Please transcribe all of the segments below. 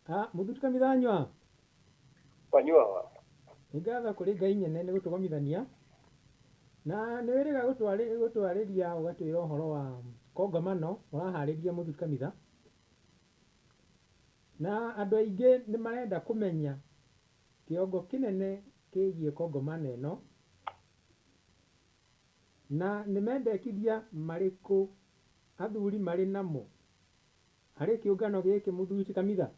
Ah, mũthuri Kamithanyua. Wanyua. Nĩ ngatho kũrĩ Ngai nyene nĩ gũtũgomithania. Na nĩ wĩrĩga gũtwarĩria ũgatwĩra ũhoro wa kongamano ũraharĩria mũthuri Kamitha. Na andũ aingĩ nĩ marenda kũmenya kĩongo kĩnene kĩgiĩ kongomano ĩno na nĩ mendekithia marĩkũ athuri marĩ namo harĩ kĩũngano gĩkĩ mũthuri Kamitha.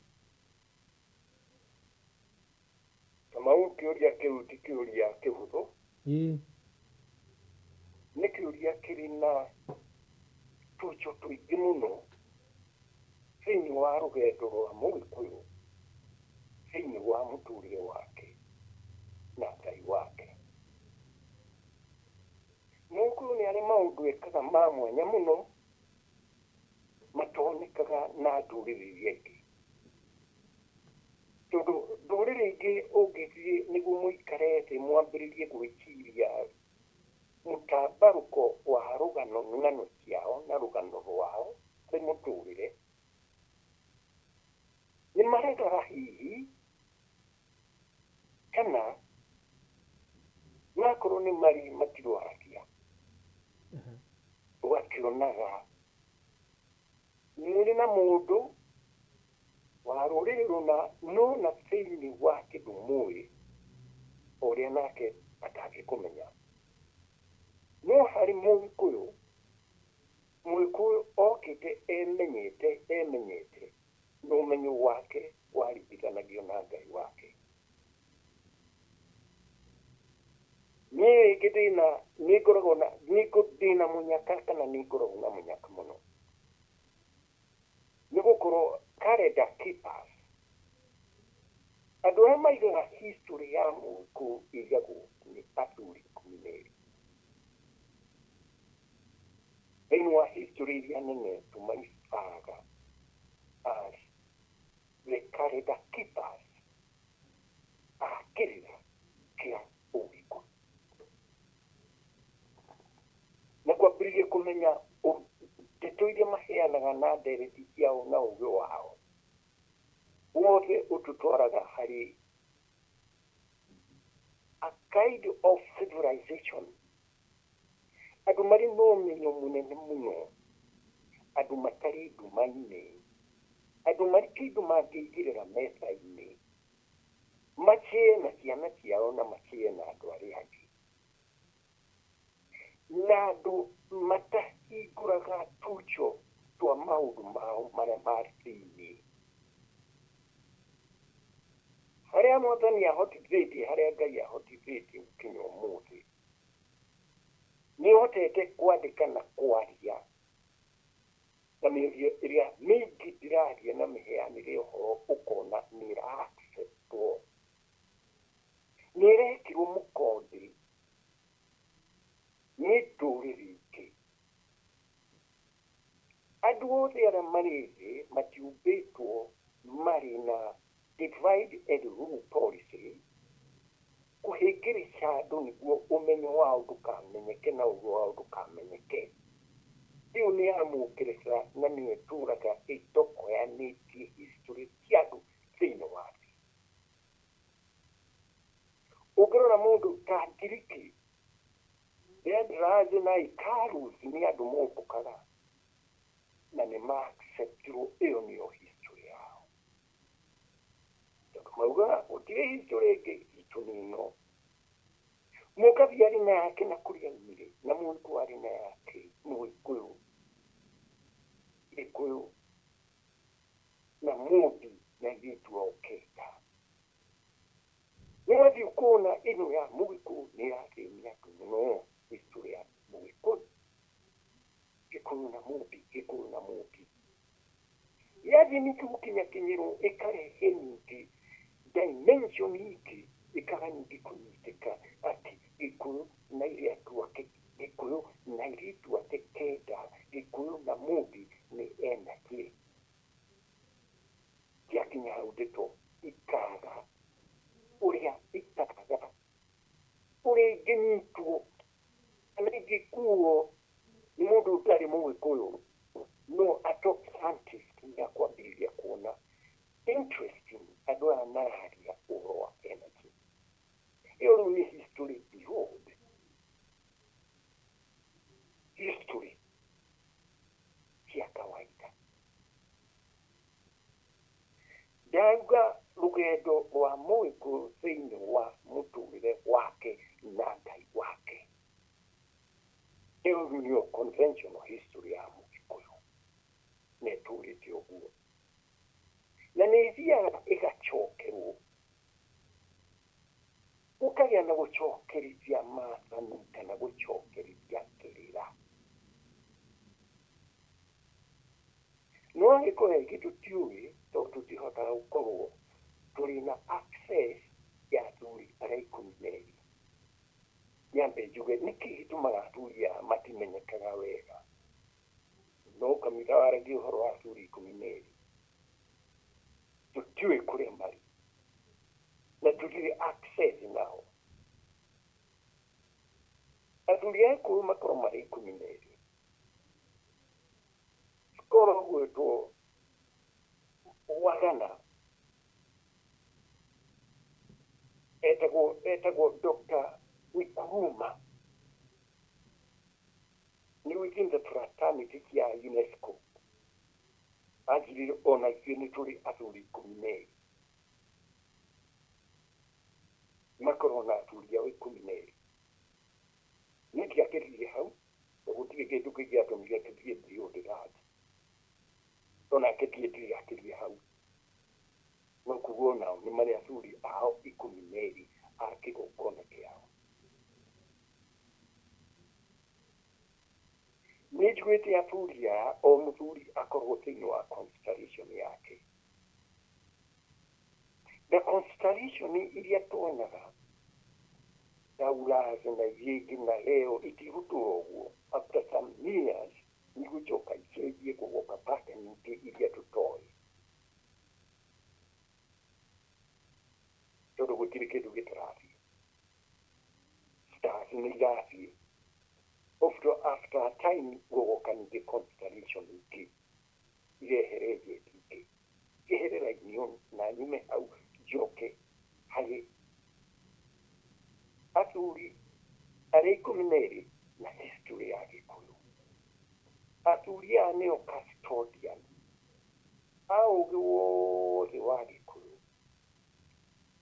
Kamau, kĩũria kĩu ti kĩũria kĩhũthũ. Nĩ kĩũria kĩrĩ na tũco tũingĩ mũno thĩinĩ wa rũgendo rwa Mũgĩkũyũ, thĩinĩ wa mũtũrĩre wake na Ngai wake. Mũgĩkũyũ nĩ arĩ maũndũ ekaga ma mwanya mũno matonekaga na ndũrĩrĩ iria ingĩ. Tondũ ndũrĩrĩ ingĩ ũngĩthiĩ nĩguo mũikare thĩ mwambĩrĩrie gwĩciria mũtambarũko wa rũgano ng'ano ciao na rũgano rwao harĩ mũtũrĩre, nĩ maregaga hihi kana nakorwo nĩ marĩ matirwaragia. Ũgakĩonaga mũrĩ na mũndũ wa rũrĩrĩ rũna no na thĩinĩ wake ndũmũĩ ũrĩa nake atangĩkũmenya. No harĩ Mũgĩkũyũ, Mũgĩkũyũ okĩte emenyete, emenyete na ũmenyo wake waringithanagio na Ngai wake. Niĩ rĩngĩ ndĩna nĩ ngoragwo na ndĩna mũnyaka kana nĩ ngoragwo na mũnyaka mũno nĩ gũkorwo calendar keepers, andũ arĩa maigaga history ya Mũgĩkũyũ ĩigagwo nĩ athuri 12. Thĩinĩ wa history iria nene tũmaibaraga as the calendar keepers a kĩrĩra kĩa Ũgĩkũyũ. Na kwambĩrĩria kũmenya ndeto iria maheanaga na ndereti ciao na ũgĩ wao wothe ũtũtwaraga harĩ a kind of civilization. Andũ marĩ na ũmenyo mũnene mũno, andũ matarĩ nduma-inĩ, andũ marĩ kĩndũ mangĩigĩrĩra metha-inĩ machie na ciana ciao na machie na andũ arĩa angĩ, na andũ matahingũraga tucho twa maũndũ mao marĩa ma thĩinĩ. Harĩa Mwathani ahotithĩtie, harĩa Ngai ahotithĩtie gũkinya ũmũthĩ, nĩ hotete kwandĩka na kwaria na mĩario ĩrĩa mĩingĩ ndĩraria na mĩheanĩre ũhoro ũkona nĩ ĩra-acceptwo, nĩ ĩrekĩrwo mũkonde nĩ ndũrĩrĩ ingĩ. Andũ othe arĩa marĩ thĩ matiũmbĩtwo marĩ na divide and rule policy, kũhĩngĩrĩca andũ nĩguo ũmenyo wao ndũkamenyeke na ũgĩ wao ndũkamenyeke. Ĩyo nĩ ya Mũngeretha na nĩyo ĩtũraga ĩtokoyanĩtie history cia andũ thĩinĩ wa thĩ. Ũngĩrora mũndũ ta Ngiriki, Daedalus na Icarus nĩ andũ mombũkaga na nĩ ma-acceptirwo ĩyo nĩyo history yao. Tondũ maugaga gũtirĩ history ĩngĩ, itũ nĩ ĩno. Mũkabi arĩ na yake na kũrĩa aumire, na Mũgĩkũyũ arĩ na yake, Mũgĩkũyũ, Gĩkũyũ na Mũmbi na airĩtu ao kenda. Nĩ wathiĩ ũkona ĩno ya Mũgĩkũyũ nĩ ĩrathĩnia andũ mũno, history ya Mũgĩkũyũ, Gĩkũyũ na Mũmbi, Gĩkũyũ na Mũmbi. Yathiĩ ningĩ gũkinyakinyĩrwo ĩkarehe ningĩ dimension ingĩ, ĩkaga ningĩ kũnyitĩka atĩ Gĩkũyũ na airĩtu ake, Gĩkũyũ na airĩtu ake kenda, Gĩkũyũ na Mũmbi nĩ energy. Ciakinya hau ndeto ikaga ũrĩa ikaga ũrĩa ingĩnyitwo kana ingĩkuo nĩ mũndũ ũtarĩ Mũgĩkũyũ, no a top scientist nĩ akwambĩrĩria kuona interest. Andũ aya mararia ũhoro wa energy. Ĩyo rĩu nĩ history behold. History cia kawaida. Ndauga rũgendo rwa Mũgĩkũyũ thĩinĩ wa mũtũrĩre wake na Ngai wake. Ĩyo rĩu nĩyo conventional history ya Mũgĩkũyũ. Na ĩtũrĩte ũguo. Na nĩ ĩthiaga ĩgacokerwo. Gũkagĩa na gũcokerithia maathani kana gũcokerithia kĩrĩra. No angĩkorwo aingĩ tũtiũĩ tondũ tũtihotaga gũkorwo tũrĩ na access ya athuri arĩa 12. Nyambe njuge nĩkĩ gĩtũmaga athuri aya matimenyekaga wega. No kanitha waragia ũhoro wa athuri 12. Tũtiũĩ kũrĩa marĩ. Na tũtirĩ access nao. Athuri a Gĩkũyũ makorwo marĩ 12. Korwo gwĩtwo Wagana etagwo Dr. Nkrumah nĩ within the fraternity cia UNESCO. Anjirire ona ithuĩ nĩ tũrĩ athuri 12. Makorwo na athuri ao 12. Niĩ ndiakĩrire hau, gũtirĩ kĩndũ kĩngĩatũmire tũthiĩ beyond that. Onake ndiakĩrire hau. No kuga onao nĩ marĩ athuri ao 12 a kĩgongona kĩao. Nĩ njiguĩte athuri aya o mũthuri akorwo thĩinĩ wa constellation yake. The constellation iria tuonaga Taurus na iria ingĩ na Leo itigũtũra ũguo. After some years nĩigũcoka icenjie kũgoka pattern ingĩ iria tũtoĩ. Tondũ gũtirĩ kĩndũ gĩtarathiĩ. Stars nĩ irathiĩ. After a time gũgoka ningĩ constellation ingĩ irehere njeti ingĩ. Njeherera raini na nyume hau njoke harĩ athuri arĩa 12 na history ya Gĩkũyũ. Athuri aya nĩo custodian a ũũgĩ wothe wa Gĩkũyũ.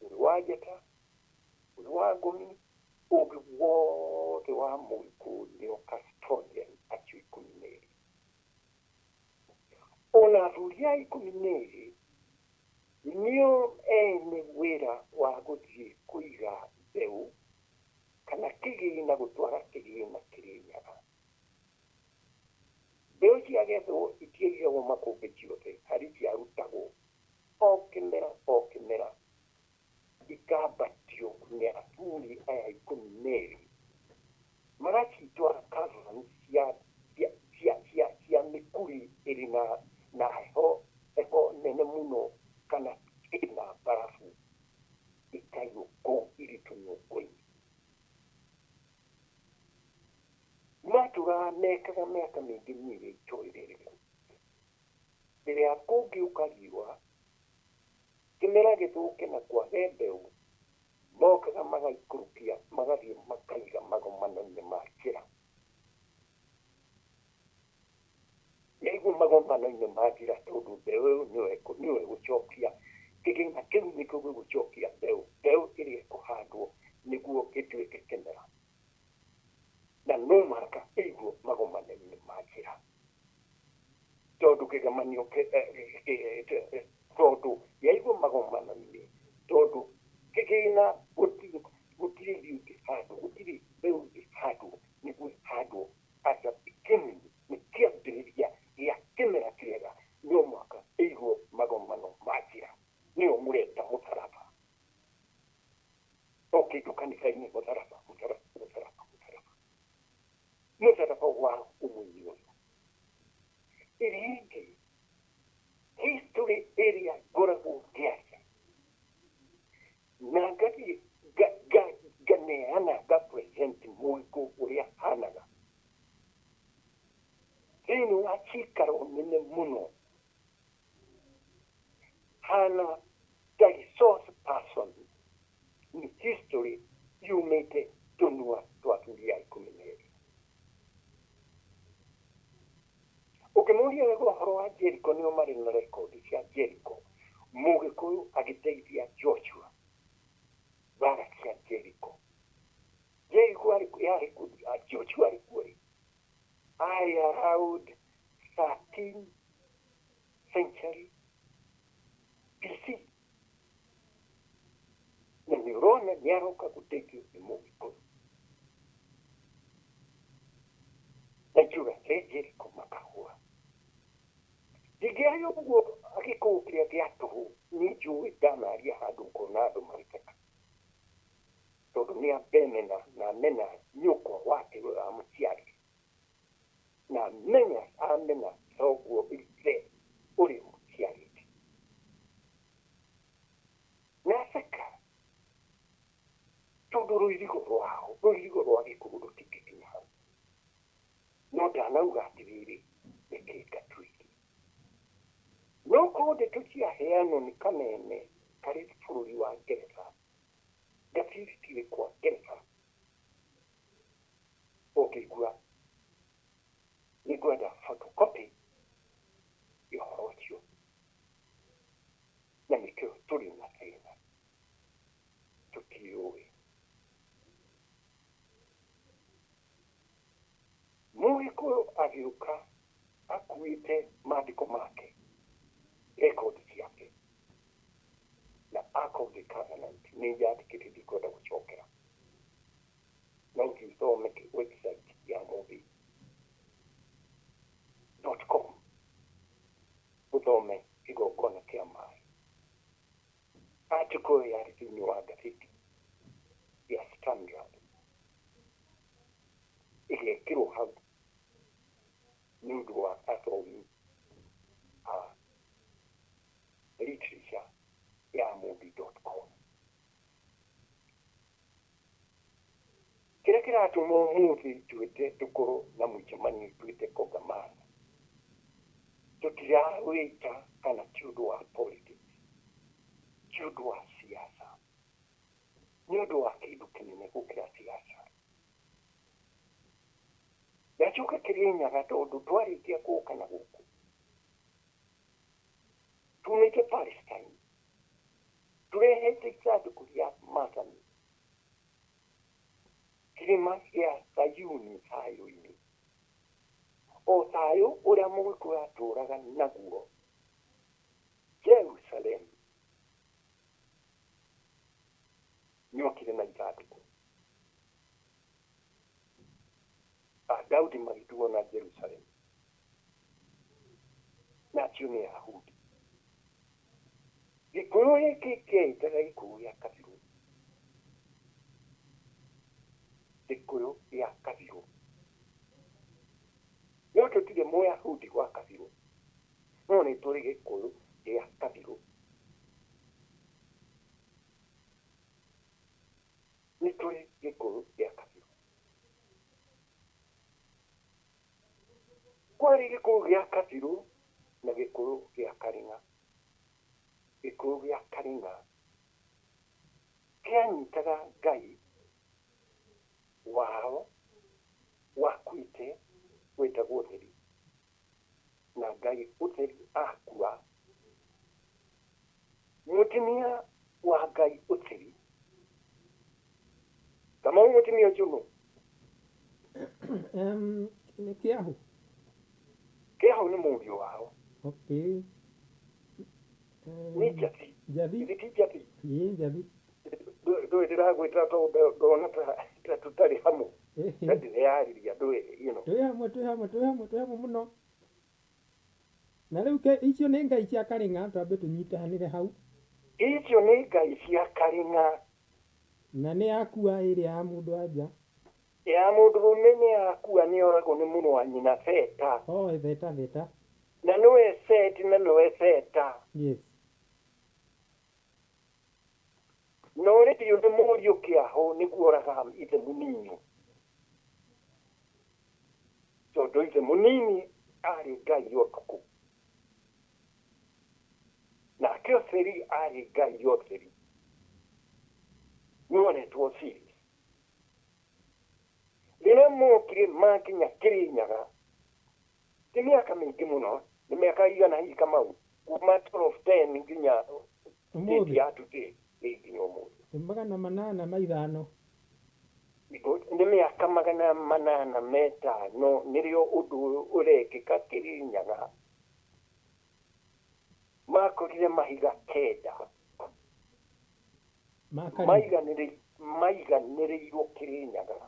Ũũgĩ wa njata, ũũgĩ wa ngũmi, ũũgĩ wothe wa Mũgĩkũyũ nĩo custodian acio 12. Ona athuri aya 12 nĩo ene wĩra wa gũthiĩ kũiga mbeũ kana kĩgĩna, gũtwara kĩgĩna Kĩrĩnyaga. Mbeũ ciagethwo itiaigagwo makũmbĩ ciothe, harĩ ciarutagwo o kĩmera o kĩmera ikambatio nĩ athuri aya 12 magacitwara caverns cia mĩkuri ĩrĩ na heho nene mũno kana ĩna barabu ikaigwo kũu irĩ tũnyũngũ-inĩ. Matũraga mekaga mĩaka mĩingĩ niĩ itoĩ rĩrĩ. Rĩrĩa kũngĩũka riũa kĩmera gĩthũke na kwage mbeũ, mokaga magaikũrũkia magathiĩ makaiga magomano-inĩ ma njĩra. Yaigwo magomano-inĩ ma njĩra tondũ mbeũ ĩyo nĩyo ĩgũcokia kĩgĩna kĩu nĩkĩo gĩgũcokia mbeũ, mbeũ ĩrĩa ĩkũhandwo nĩguo gĩtuĩke kĩmera. Na no mũhaka ĩigwo magomano-inĩ ma njĩra tondũ kĩgemanio tondũ yaigwo magomano-inĩ tondũ kĩgĩna gũtirĩ irio ingĩhandwo, gũtirĩ mbeũ ingĩhandwo nĩguo ĩhandwo as a beginning, nĩ kĩambĩrĩria gĩa kĩmera kĩega, no mũhaka ĩigwo magomano ma njĩra. Nĩyo mũreta mũtharaba. O kĩndũ kanitha-inĩ mũtharaba, mũtharaba, mũtharaba, mũtharaba. Mũtharaba wa ũmũini ũyũ. Ĩrĩa ĩngĩ, history ĩrĩa ngoragwo ngĩaria na ngathiĩ nganeana nga present Mũgĩkũyũ ũrĩa ahanaga thĩinĩ wa cikaro nene mũno hana ta Yumĩte tũnua twa atumia 12. Ũkĩmũria wega ũhoro wa Jericho nĩo marĩ na rekondi cia Jericho. Mũgĩkũyũ agĩteithia Joshua mbara cia Jericho. Jericho yarĩ Joshua arĩ kuo rĩ, arĩ around 13th century BC. Na nĩ ũrona nĩ aroka gũteithio nĩ Mũgĩkũyũ. Na itũũra rĩa Jericho makahũa. Ndingĩaria ũguo Agĩkũyũ kĩrĩa gĩa tũhũ nĩ njũĩ ndanaria handũ ngona andũ magĩtheka. Tondũ nĩ ambemena na amena nyũkwa wake ũrĩa wamũciarire. Na amenya amena thoguo ithe ũrĩa ũmũciarĩte. Na aceka tondũ rũirigo rwao, rũirigo rwa Gĩkũyũ rũtingĩkinya hau. No ndanauga atĩrĩrĩ, reke ngatuĩrie. No korwo ndeto ciaheanwo nĩ kameme karĩ bũrũri wa Ngeretha, ngathĩti kwa Ngeretha, ũngĩigua nĩngwenda photocopy ya ũhoro ũcio. Na nĩkĩo tũrĩ na thĩna, tũtiũĩ. Mũgĩkũyũ agĩũka akuĩte maandĩko make, rekondi ciake, na Ark of the Covenant nĩ yandĩkĩte ndikwenda gũcokera. No ũthiĩ ũthome website ya Mũmbi.com ũthome kĩgongona kĩa maĩ. Article ĩyo yarĩ thĩinĩ wa ngathĩti ya Standard ĩgekĩrwo hau nĩ ũndũ wa athomi a literature ya Mũmbi.com. Kĩrĩa kĩratũma ũmũthĩ twĩte tũkorwo na mũcemanio twĩte kongamano, tũtirawĩta kana ti ũndũ wa politics, ti ũndũ wa siasa, nĩ ũndũ wa kĩndũ kĩnene gũkĩra siasa. Ndacoka Kĩrĩnyaga tondũ twarĩkia gũka na gũkũ tumĩte Palestine, tũrehete ithandũkũ rĩa maathani kĩrĩma gĩa Sayuni thayũ-inĩ, o thayũ ũrĩa Mũgĩkũyũ atũraga naguo Jerusalem. Nĩokire na ithandũkũ. Daudi magĩtuo na Jerusalem, na acio nĩ Ayahudi. Gĩkũyũ gĩkĩ kĩeĩtaga Gĩkũyũ gĩa Kabirũ, Gĩkũyũ gĩa Kabirũ. No tũtirĩ Mũyahudi wa Kabirũ, no nĩ tũrĩ Gĩkũyũ gĩa Kabirũ. Nĩ tũrĩ Gĩkũyũ gĩa Kabirũ. Kwarĩ Gĩkũyũ gĩa Kabirũ na Gĩkũyũ gĩa Karĩng'a. Gĩkũyũ gĩa Karĩng'a kĩanyitaga Ngai wao wakuĩte wĩtagwo Ũtheri, na Ngai Ũtheri akua, mũtumia wa Ngai Ũtheri, Kamau mũtumia ũcio nũ? Nĩ Kĩahu. Kĩahu nĩ mũriũ wao. Okay. Nĩ Njathi. Njathi. Githĩ ti Njathi? Ĩĩ Njathi. Ndũĩ ndĩragwĩta tondũ ndona ta tũtarĩ hamwe. Na ndĩreyarĩria ndũĩ, you know. Twĩ hamwe, twĩ hamwe, twĩ hamwe, twĩ hamwe mũno. Na rĩu icio nĩ ngai cia Karĩng'a, twambe tũnyitanĩre hau. Icio nĩ ngai cia Karĩng'a. Na nĩ yakua ĩrĩa ya mũndũ wa nja. Ya mũndũrũme nĩ yakua nĩ oragwo nĩ mũrũ wa nyina Theta. Oh, Theta, Theta. Na nĩwe Seti na nĩwe Theta. Yes. Na ũrĩtio nĩ mũriũ Kĩahũ nĩguo oraga ithe mũnini. Tondũ ithe mũnini arĩ ngai ũtukũ. Nake Ũtheri arĩ ngai ũtheri. Nĩwonetwo Osiris. Rĩrĩa mokire makinya Kĩrĩnyaga, ti mĩaka mĩingĩ mũno, nĩ mĩaka igana hihi Kamau, kuma 1210 nginya Ũmũthĩ date ya today, nginya ũmũthĩ. Nĩ 805. Nĩ mĩaka 805 nĩrĩo ũndũ ũyũ ũrekĩka Kĩrĩnyaga. Makorire mahiga 9. Maiganĩrĩirwo Kĩrĩnyaga.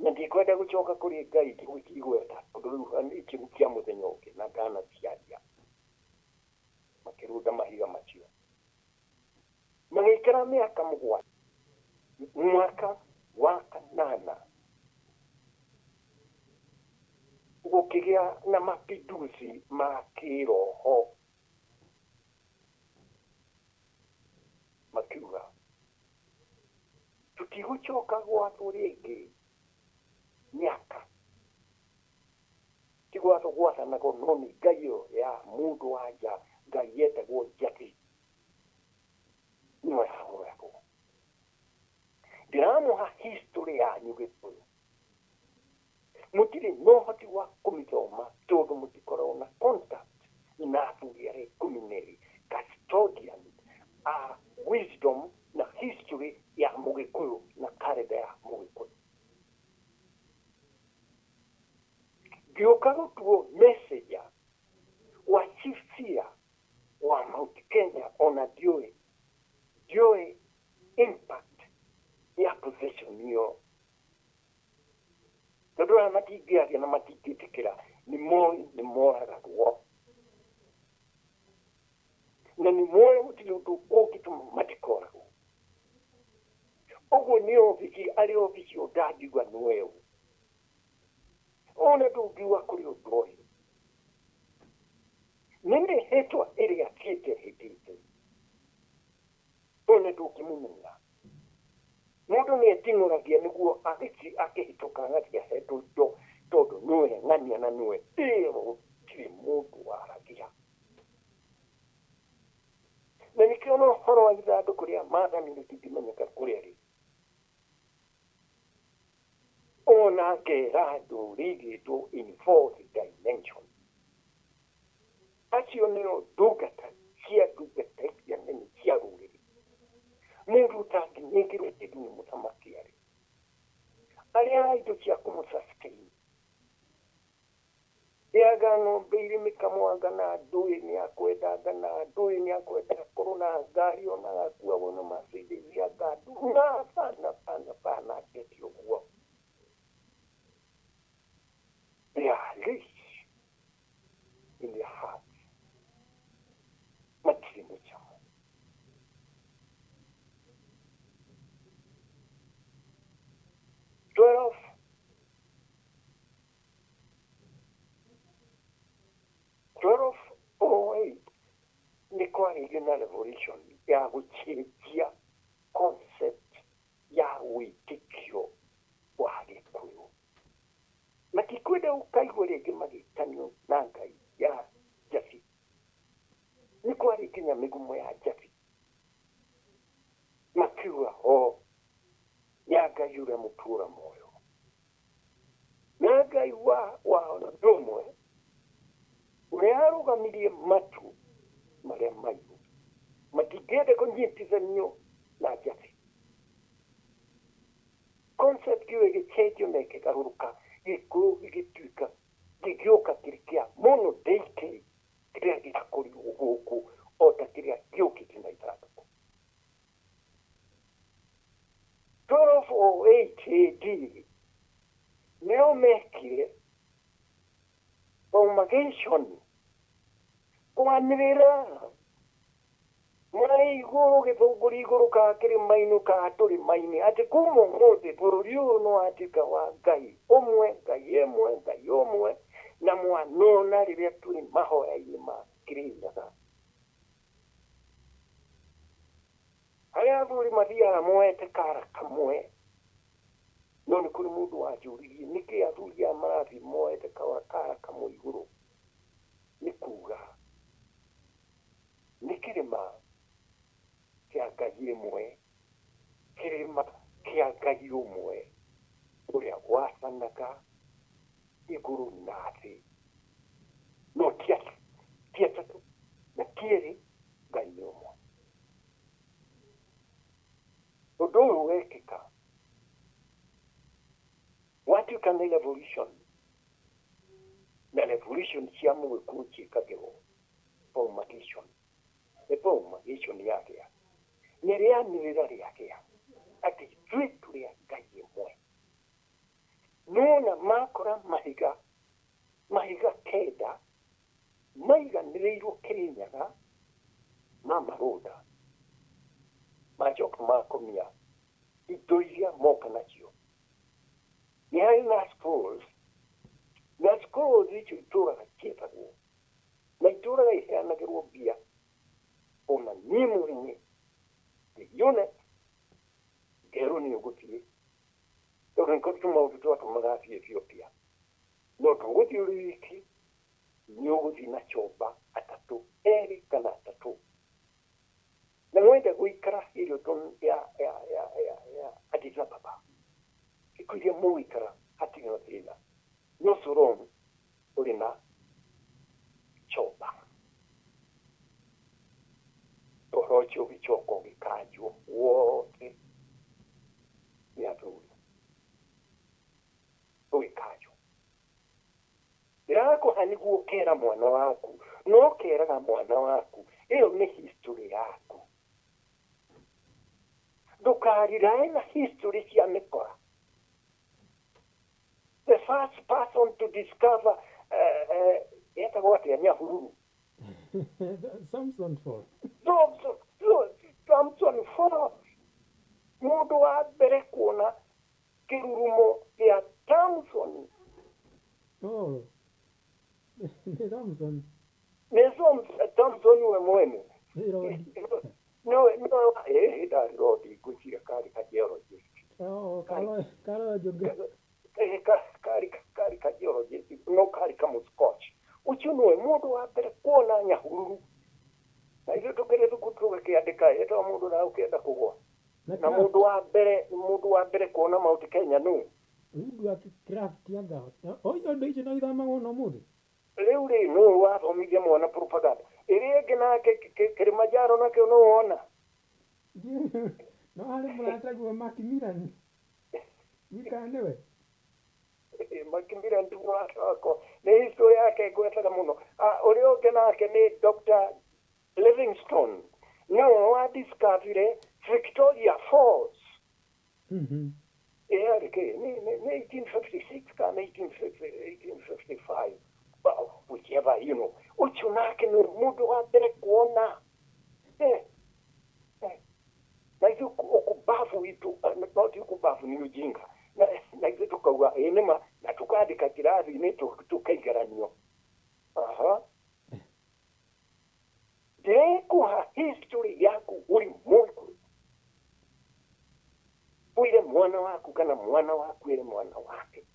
Na ndikwenda gũcoka kũrĩ Ngai gũkigweta tondũ rĩu nĩ kĩru kĩa mũthenya ũngĩ na ndanaciaria. Makĩrunda mahiga macio. Magĩikara mĩaka 7. Mwaka wa 8 gũkĩgĩa na mapinduzi ma kĩroho. Makiuga tũtigũcoka gwathwo rĩngĩ mĩaka. Ti gwatho gwathanagwo no nĩ Ngai ĩyo ya mũndũ wa nja, Ngai yetagwo Njathi. Nĩyo yahoyagwo. Ndĩramũha history yanyu Gĩkũyũ. Mũtirĩ na ũhoti wa kũmĩthoma tondũ mũtikoragwo na contact na athuri arĩa 12, custodian a wisdom na history ya Mũgĩkũyũ na calendar ya Mũgĩkũyũ. Ngĩũka gũtuo messenger wa chief seer wa Mount Kenya ona ndiũĩ impact ya position ĩyo. Tondũ aya matingĩaria na matingĩtĩkĩra, nĩ moĩ nĩ moragagwo. Na nĩ moĩ gũtirĩ ũndũ ũngĩtũma matikoragwo. Ũguo nĩ obici, arĩ obici ũyũ ndangiuga nĩ weũ. Ona ndũngiuga kũrĩ ũndũ ũyũ. Nĩ mĩhĩtwa ĩrĩa thiĩte hĩtĩte. Ona ndũngĩmũmenya. Mũndũ nĩ eting'ũragia nĩguo akĩhĩtũka agathiĩ ahetwo indo tondũ nĩwe ng'ania na nĩwe ĩyo gũtirĩ mũndũ waragia. Na nĩkĩo na ũhoro wa ithandũkũ rĩa maathani rĩtingĩmenyeka kũrĩa rĩ. Ona ngera andũ rĩigĩtwo in fourth dimension. Acio nĩo ndungata cia ndungata iria nene cia rũrĩrĩ. Mũndũ ũtangĩnengerwo kĩndũ nĩ mũthamaki arĩ. Arĩa indo cia kũmũ-sustain. Rĩaga ng'ombe irĩ mĩkamo anga na ndũĩ nĩakwenda anga na ndũĩ nĩakwenda akorwo na ngari ona agakuagwo na Mercedes anga ndũ na bana bana bana atete ũguo. They are rich in their hearts. Matirĩ mũcamo. 1208 nĩ kwarĩire na revolution ya gũcenjia concept ya wĩtĩkio wa Gĩkũyũ. Matikwenda ũkaigua rĩngĩ magĩtanio na Ngai ya Njabi. Nĩ kwarĩ nginya mĩgumo ya Njabi. Makiuga ho ya Ngai ũrĩa mũtũũra muoyo. Na Ngai wa ũndũ ũmwe ũrĩa arũgamirie matu marĩa mairũ matingĩenda kũnyitithanio na Njabi. Concept ĩyo ĩgĩcenjio na ĩkĩgarũrũka, Gĩkũyũ gĩgĩtuĩka gĩgĩũka kĩrĩ kĩa monodeity kĩrĩa gĩakũrirwo gũkũ o ta kĩrĩa gĩũkĩte na ithandũkũ. 1208 AD nĩo mekire promulgation kwanĩrĩra marĩ igũrũ gĩthũngũri igũrũ ka kĩrĩma-inĩ ka tũrĩma-inĩ atĩ kuma ũmũthĩ bũrũri ũyũ nĩ watuĩka wa Ngai ũmwe, Ngai ĩmwe, Ngai ũmwe, na mwanona rĩrĩa tũrĩ mahoya-inĩ ma Kĩrĩnyaga. Arĩa athuri mathiaga moete kara kamwe, no nĩ kũrĩ mũndũ wanjũririe nĩkĩ athuri aya marathiĩ moete kara kamwe igũrũ. Nĩ kuga nĩ kĩrĩma kĩa Ngai ĩmwe, kĩrĩma kĩa Ngai ũmwe. Mũrĩnyaga igũrũ na thĩ no ti atatũ na ti erĩ Ngai nĩ ũmwe. Ũndũ ũyũ wekĩka watuĩka nĩ revolution na revolution cia Mũgĩkũyũ ciĩkagĩrwo promulgation nĩ promulgation yagĩa nĩ rĩanĩrĩra rĩagĩa atĩ ithuĩ tũrĩ a Ngai ĩmwe. Nona makora mahiga 9 maiganĩrĩirwo Kĩrĩnyaga mamarũnda macoka makomia indo iria moka nacio. Nĩ harĩ na scrolls na scrolls icio itũraga ciĩtagwo na itũraga iheanagĩrwo mbia ona niĩ mwene ndĩyone ngerwo nĩ ũgũthiĩ tondũ nĩko tũmaũndũ twatũmaga athiĩ Ethiopia no ndũgũthiĩ ũrĩ wiki nĩ ũgũthiĩ na chomba atatũ erĩ kana atatũ na mwenda gũikara Hilton ya Addis Ababa thikũ iria mũgũikara hatirĩ na thĩna no so long ũrĩ na chomba. Ũhoro ũcio ũgĩcoka ũgĩkanjwo wothe nĩ athuri ũgĩkanjwo. Ndĩrakũha nĩguo ũkera mwana waku no ũkeraga mwana waku ĩyo nĩ history yaku. Ndũkarirae na history cia mĩkora. The first person to discover etagwo atĩa Nyahururu Samson Fall. Samson Fall mũndũ wa mbere kuona kĩrurumo gĩa Samson. Oh. Nĩ Samson. Nĩ Samson we mwene. No ndarĩ rodi ngwĩciria karĩ ka geologist. Oh, karo joge. Karĩ ka geologist no karĩ ka Mũscotch. Ũcio nĩwe mũndũ wa mbere kuona Nyahururu. Na ithuĩ tũkĩrĩ thukuru tũgakĩandĩka ĩtagwo mũndũ na ũkĩenda kũgwa. Na mũndũ wa mbere kuona Mount Kenya nũ? Woodwork craft anga. Oyo ũndũ icio no ithamagwo na ũmũthĩ. Rĩu rĩ nũ wathomithia mwana propaganda ĩrĩa ĩngĩ nake Kilimanjaro nakĩo nũ wona? No harĩ mũrataguo Macmillan. Ndikana nĩwe? Macmillan ti mũrata wakwa nĩ history yake ngwetaga mũno. Ũrĩa ũngĩ nake nĩ Dr. Livingstone nĩwe wa discovered Victoria Falls. Yarĩ kĩ nĩ 1856 kana 1855 whichever you know. Ũcio nake nĩ mũndũ wa mbere kuona na ithuĩ ũkumbavu witũ no ti ũkumbavu nĩ ujinga na ithuĩ tũkauga ĩ nĩma na tũkandĩka kĩrathi-inĩ tũkaigaranio. Aha. Ndĩrekũha history yaku ũrĩ Mũgĩkũyũ ũire mwana waku kana mwana waku ĩre mwana wake.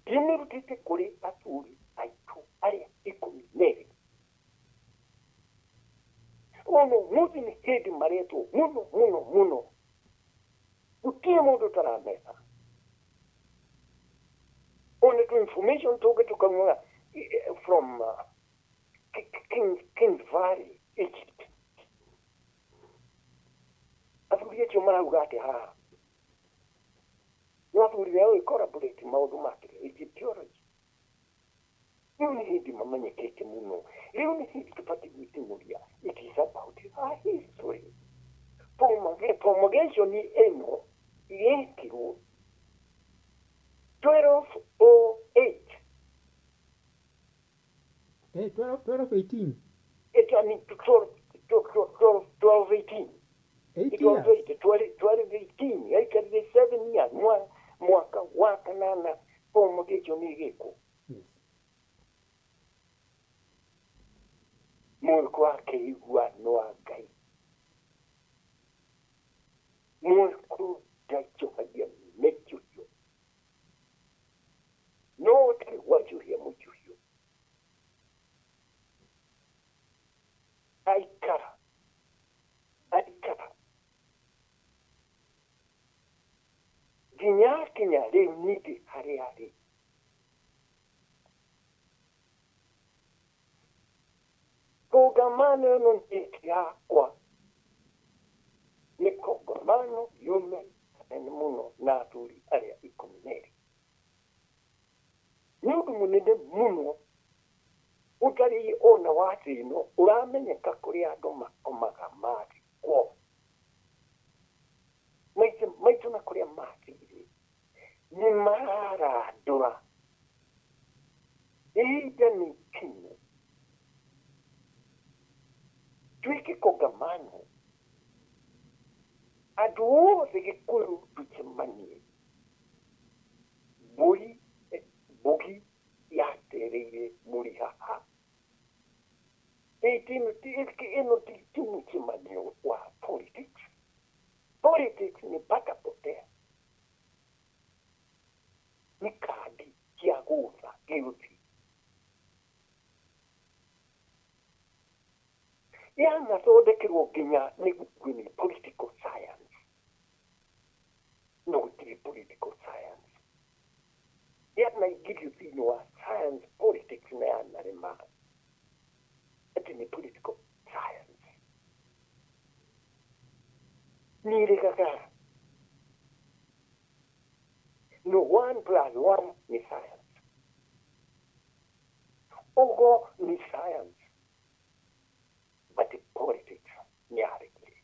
Ndĩmĩrutĩte kũrĩ athuri aitũ arĩa 12. Ono mũthĩ nĩ hĩndĩ maretwo mũno mũno mũno gũtirĩ mũndũ ũtarameta. Ona tũ information tũngĩ tũkaumaga from Kings Valley, Egypt. Athuri acio marauga atĩ haha no athuri ao collaborate maũndũ ma kĩrĩa Egyptology. Rĩu nĩ hĩndĩ mamenyekete mũno. Rĩu nĩ hĩndĩ tũbatiĩ gwĩteng'ũria. It is about our history. Promulgation ĩno yekirwo 1208. 1218. I mean 1218. 8 years. 1218. Yaikarire 7 years. Mwaka wa kanana promulgation ĩgĩkwo. Yes. Mũgĩkũyũ akĩigua no a Ngai. Mũgĩkũyũ ndaicũhagia mĩcuhio. No ũtarĩ wacuhia mũcuhio. Aikara. Aikara. Nginya akinya Nginya rĩu ningĩ harĩa rĩ kongamano ĩno nĩ yakwa nĩ kongamano yume nene mũno na athuri arĩa 12 nĩ ũndũ mũnene mũno ũtarĩ ona wa thĩ ĩno ũramenyeka kũrĩa andũ makomaga mathikwo maitũ na kũrĩa mathire nĩ mararandũra ihinda nĩ ikinyu twĩke kongamano andũ othe Gĩkũyũ tũcemanie mbũri mbugi yatereire mũrihaha ĩno ti mũcemanio wa politics. Politics ni patapotea ni kandi cia gũtha gĩũthi yanathondekerwo nginya nĩ ni political science no gũtirĩ political science yanaingĩrio thĩinĩ wa science politics na yanarema atĩ nĩ political science nĩĩregaga no 1 + 1 ni science ũgo ni science but the politics nĩyaregire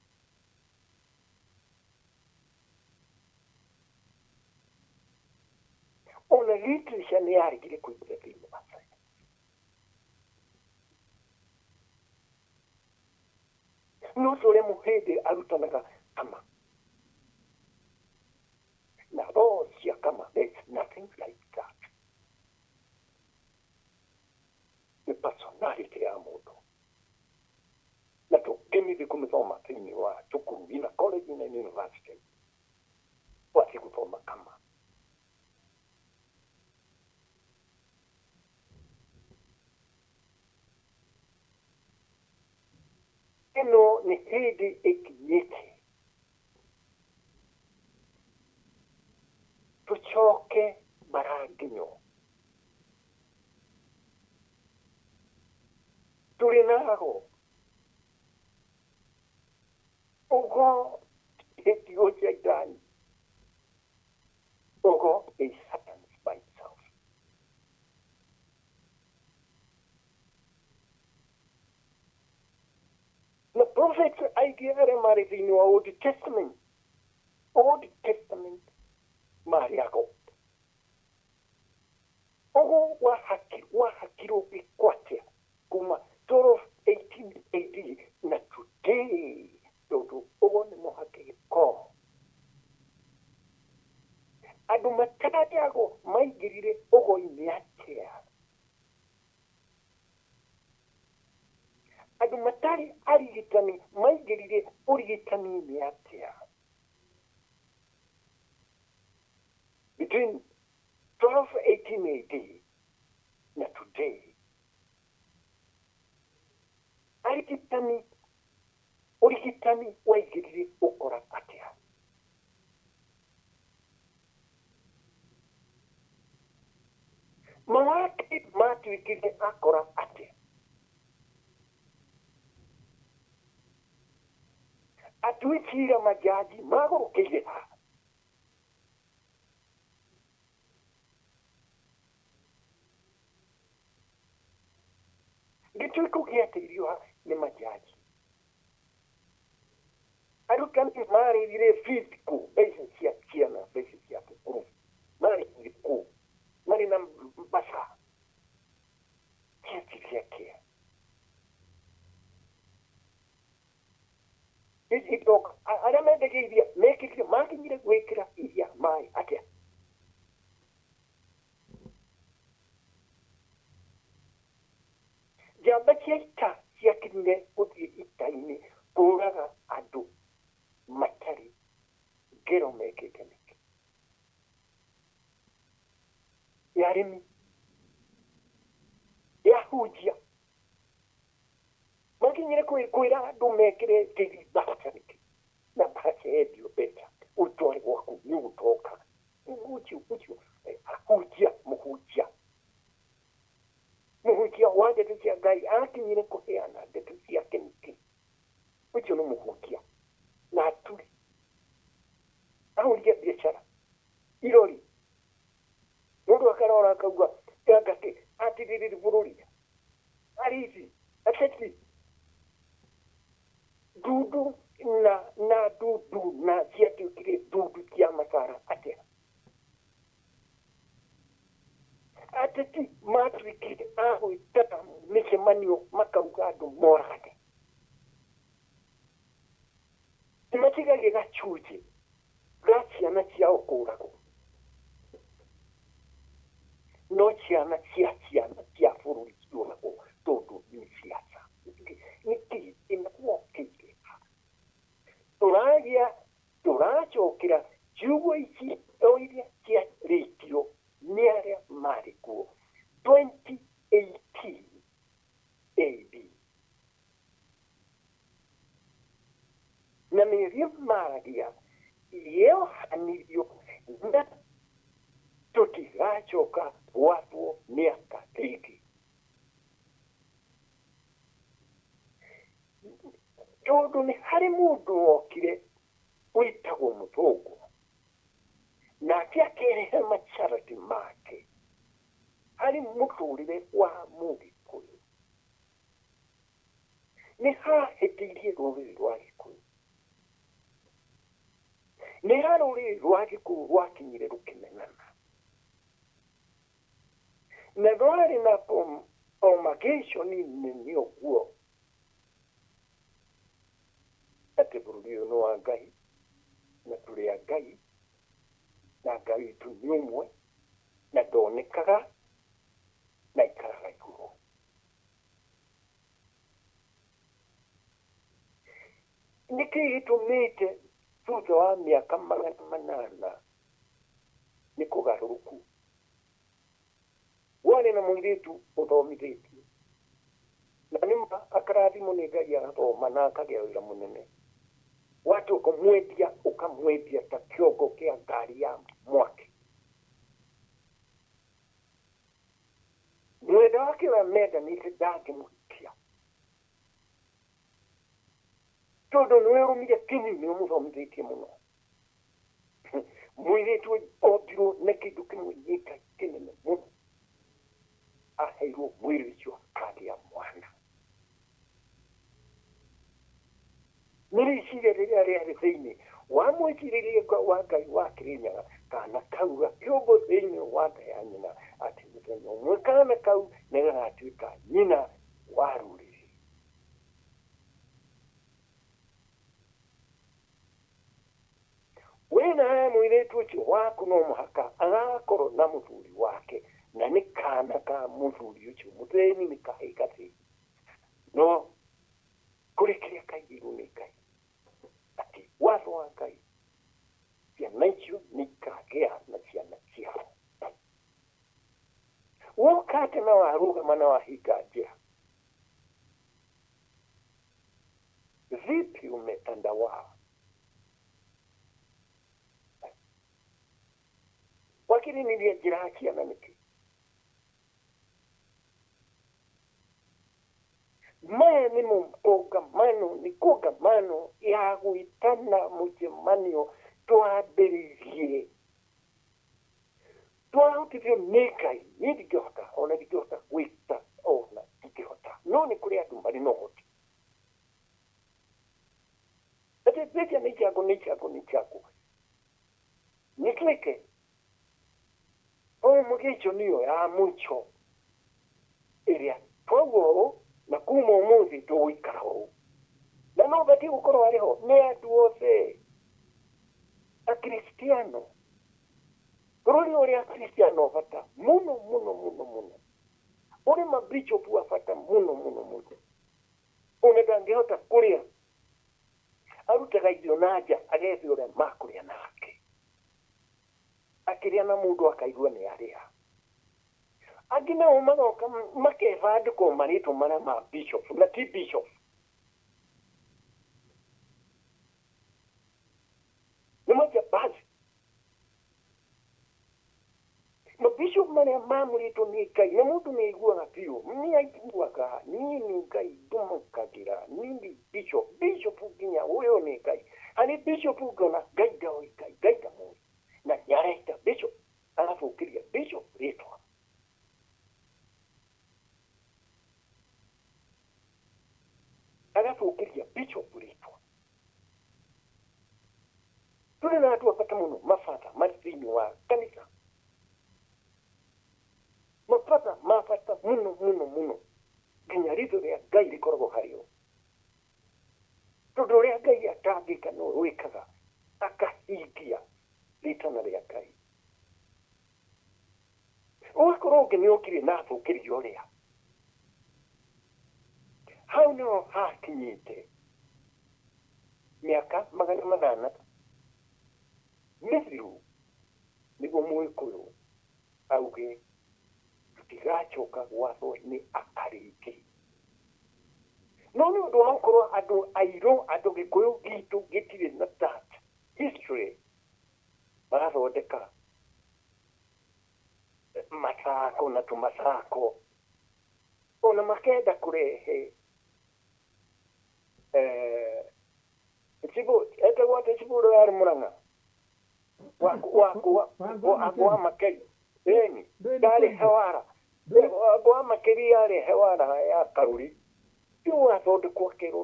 ona literature nĩyaregire kũingĩra thĩinĩ wa science no ta ũrĩa mũhĩndĩ arutanaga kama na roho cia kama there's nothing like that the personality ya mũndũ na tũngĩmĩthiĩ kũmĩthoma thĩinĩ wa cukuru ina college na university wathiĩ gũthoma kama ĩno nĩ hĩndĩ ĩkinyĩte tũcoke maranginyo tũrĩ nago ũgo gĩtigo cia Ogo is science by itself. Na prophets aingĩ arĩa marĩ thĩinĩ wa Old Testament, Old Testament marĩ ago. Ogo wahakirwo gĩkwatia kuma 1218 AD na today tondũ ũgo nĩ mũhake gĩko. Andũ matarĩ ago maingĩrire ũgo-inĩ atĩa? Andũ matarĩ arigitani maingĩrire ũrigitani-inĩ atĩa? Between 1218 AD na today, arigitani ũrigitani waingĩrire ũkora atĩa? Mawakiri matuĩkire akora atĩa? Atui cira majaji magũrũkĩire ha? Gĩtuĩko gĩateithio ha nĩ majaji. Arutani marĩrire fees kũ? Mbeca cia ciana, mbeca cia cukuru marĩrire kũ? Marĩ na mbaca ciatirie atĩa? Itoka arĩa mendagia iria mekĩrire makinyire gwĩkĩra iria maĩ atĩa? Njamba cia ita ciakinyire gũthiĩ ita-inĩ kũũraga andũ matarĩ ngero mekĩte nĩkĩ? Ya arĩmi, ya hunjia makinyire kwĩra andũ mekĩre tĩri mbaca nĩkĩ? Na mbaca yendio mbeca ũtware gwaku nĩ ũgũtoka. Ucio ucio ahunjia muhunjia muhunjia wa ndeto cia Ngai akinyire kuheana ndeto ciake nĩkĩ? Ucio nĩ mũhunjia na aturi ahunjia biacara irori mundu akarora akauga ngati atiriri bururi arithi ateti dudu na dudu na ciatuĩkire dudu cia matara atia ateti matuĩkire a gwĩtana mĩcemanio makauga andũ moragane nĩmatigagie gacunjĩ ga ciana ciao kũragwo no ciana cia ciana cia bũrũri ciũragwo tondũ nĩ ciaca nĩkĩ ĩnakuokĩire tũragia tũracokera ciugo ici o iria ciarĩtio nĩ arĩa marĩ kuo 2018 AD na mĩario maragia yohanirio na tũtigacoka gwathwo mĩaka rĩngĩ tondũ nĩ harĩ mũndũ wokire wĩtagwo mũthũngũ nake akĩrehe macharati make harĩ mũtũrĩre wa Mũgĩkũyũ nĩ hahĩtĩirie rũrĩrĩ rwa Gĩkũyũ nĩ ha rũrĩrĩ rwa Gĩkũyũ rwakinyire rũkĩmenana na rwarĩ na promulgation nene ũguo atĩ bũrũri ũyũ nĩ wa Ngai na tũrĩ a Ngai na Ngai witũ nĩ ũmwe na ndonekaga na ikaraga igũrũ. Nĩkĩ gĩtũmĩte thutha wa mĩaka 800 nĩ kũgarũrũku warĩ na mũirĩtu ũthomithĩtio na nĩma akarathimwo nĩ Ngai agathoma na akagĩa wĩra mũnene watu ũkamwendia ũkamwendia ta kĩongo kĩa ngari ya mwaki mwenda wake ũrĩa mendanĩte ndangĩmũhikia tondũ nĩwĩrũmire kinyi nĩ ũmũthomithĩtie mũno mũirĩtu ombirwo na kĩndũ kĩmwe nĩ Ngai kĩnene mũno aheirwo mwĩrĩ ũcio akagĩa mwana nĩ rĩciria rĩrĩa rĩarĩ thĩinĩ wa mwĩcirĩrie wa Ngai wa Kĩrĩnyaga kana kau gakĩũmbwo thĩinĩ wa nda ya nyina atĩ mũthenya ũmwe kana kau nĩgagatuĩka nyina wa rũrĩrĩ. Wĩna mũirĩtu ũcio waku no mũhaka agakorwo na mũthuri wake na nĩ kana ka mũthuri ũcio mũthĩni nĩ kahĩĩ gathĩni no kũrĩ kĩrĩa kaigĩirwo nĩ Ngai atĩ watho wa Ngai ciana icio nĩ ikagĩa na ciana ciao woka atĩ na warũgama na wahinga njĩra vipi umetandawaa wakĩrĩrĩria njĩra ya ciana nĩkĩ maya nĩ kongamano nĩ kongamano ya gwĩtana mũcemanio twambĩrĩirie twahotithio nĩ Ngai niĩ ndingĩhota ona ndingĩhota gwĩta ona ndingĩhota no nĩ kũrĩ andũ marĩ na ũhoti atĩ mbeca nĩ ciaku nĩ ciaku nĩ ciaku nĩ twĩke promulgation ĩyo ya mũico ĩrĩa twauga ũũ na kuma ũmũthĩ tũgũikara ũũ na no batiĩ gũkorwo arĩ ho nĩ andũ othe akristiano bũrũri ũrĩa akristiano bata mũno mũno mũno mũno ũrĩ mabishop wa bata mũno mũno mũno ona ndangĩhota kũrĩa arutaga irio na nja agethe ũrĩa makũrĩa nake akĩrĩa na mũndũ akaigua nĩ arĩa angĩ nao magoka makebandĩkwo marĩtwa marĩa ma bishop na ti bishop nĩ majambazi marĩa mamũrĩtwo nĩ Ngai na mũndũ nĩ aiguaga biũ, nĩ aiguaga niĩ nĩ Ngai ndũmũkagĩra, niĩ nĩ bishop, bishop nginya ũyũ nĩ Ngai. Harĩ bishop ngona Ngai ndoĩ Ngai, Ngai ndamũĩ. Na nĩ areta bishop, arathũkĩria bishop rĩtwa. Agathũkĩria bishop rĩtwa. Tũrĩ na andũ a bata mũno, mabata marĩ thĩinĩ wa kanitha. Mabata ma bata mũno mũno mũno nginya ritho rĩa Ngai rĩkoragwo harĩ o. Tondũ ũrĩa Ngai atangĩka no wĩkaga akahingia rĩtana rĩa Ngai. Ũgakorwo ũngĩ nĩ okire na athũkĩria ũrĩa. Hau nĩho hakinyĩte mĩaka 800 mĩthiru nĩguo Mũgĩkũyũ auge tũtigacoka gwathwo nĩ akarĩngĩ. No nĩ ũndũ wa gũkorwo andũ airũ, andũ Gĩkũyũ gitũ gĩtirĩ na that history, marathondeka mathako na tũmathako ona makenda kũrehe etagwo atĩ cibũ ũrĩa yarĩ Mũrang'a wa Makeri, ĩni ndarĩ hewara wa Makeri yarĩ hewara ya Karuri, rĩu wathondekwo akerwo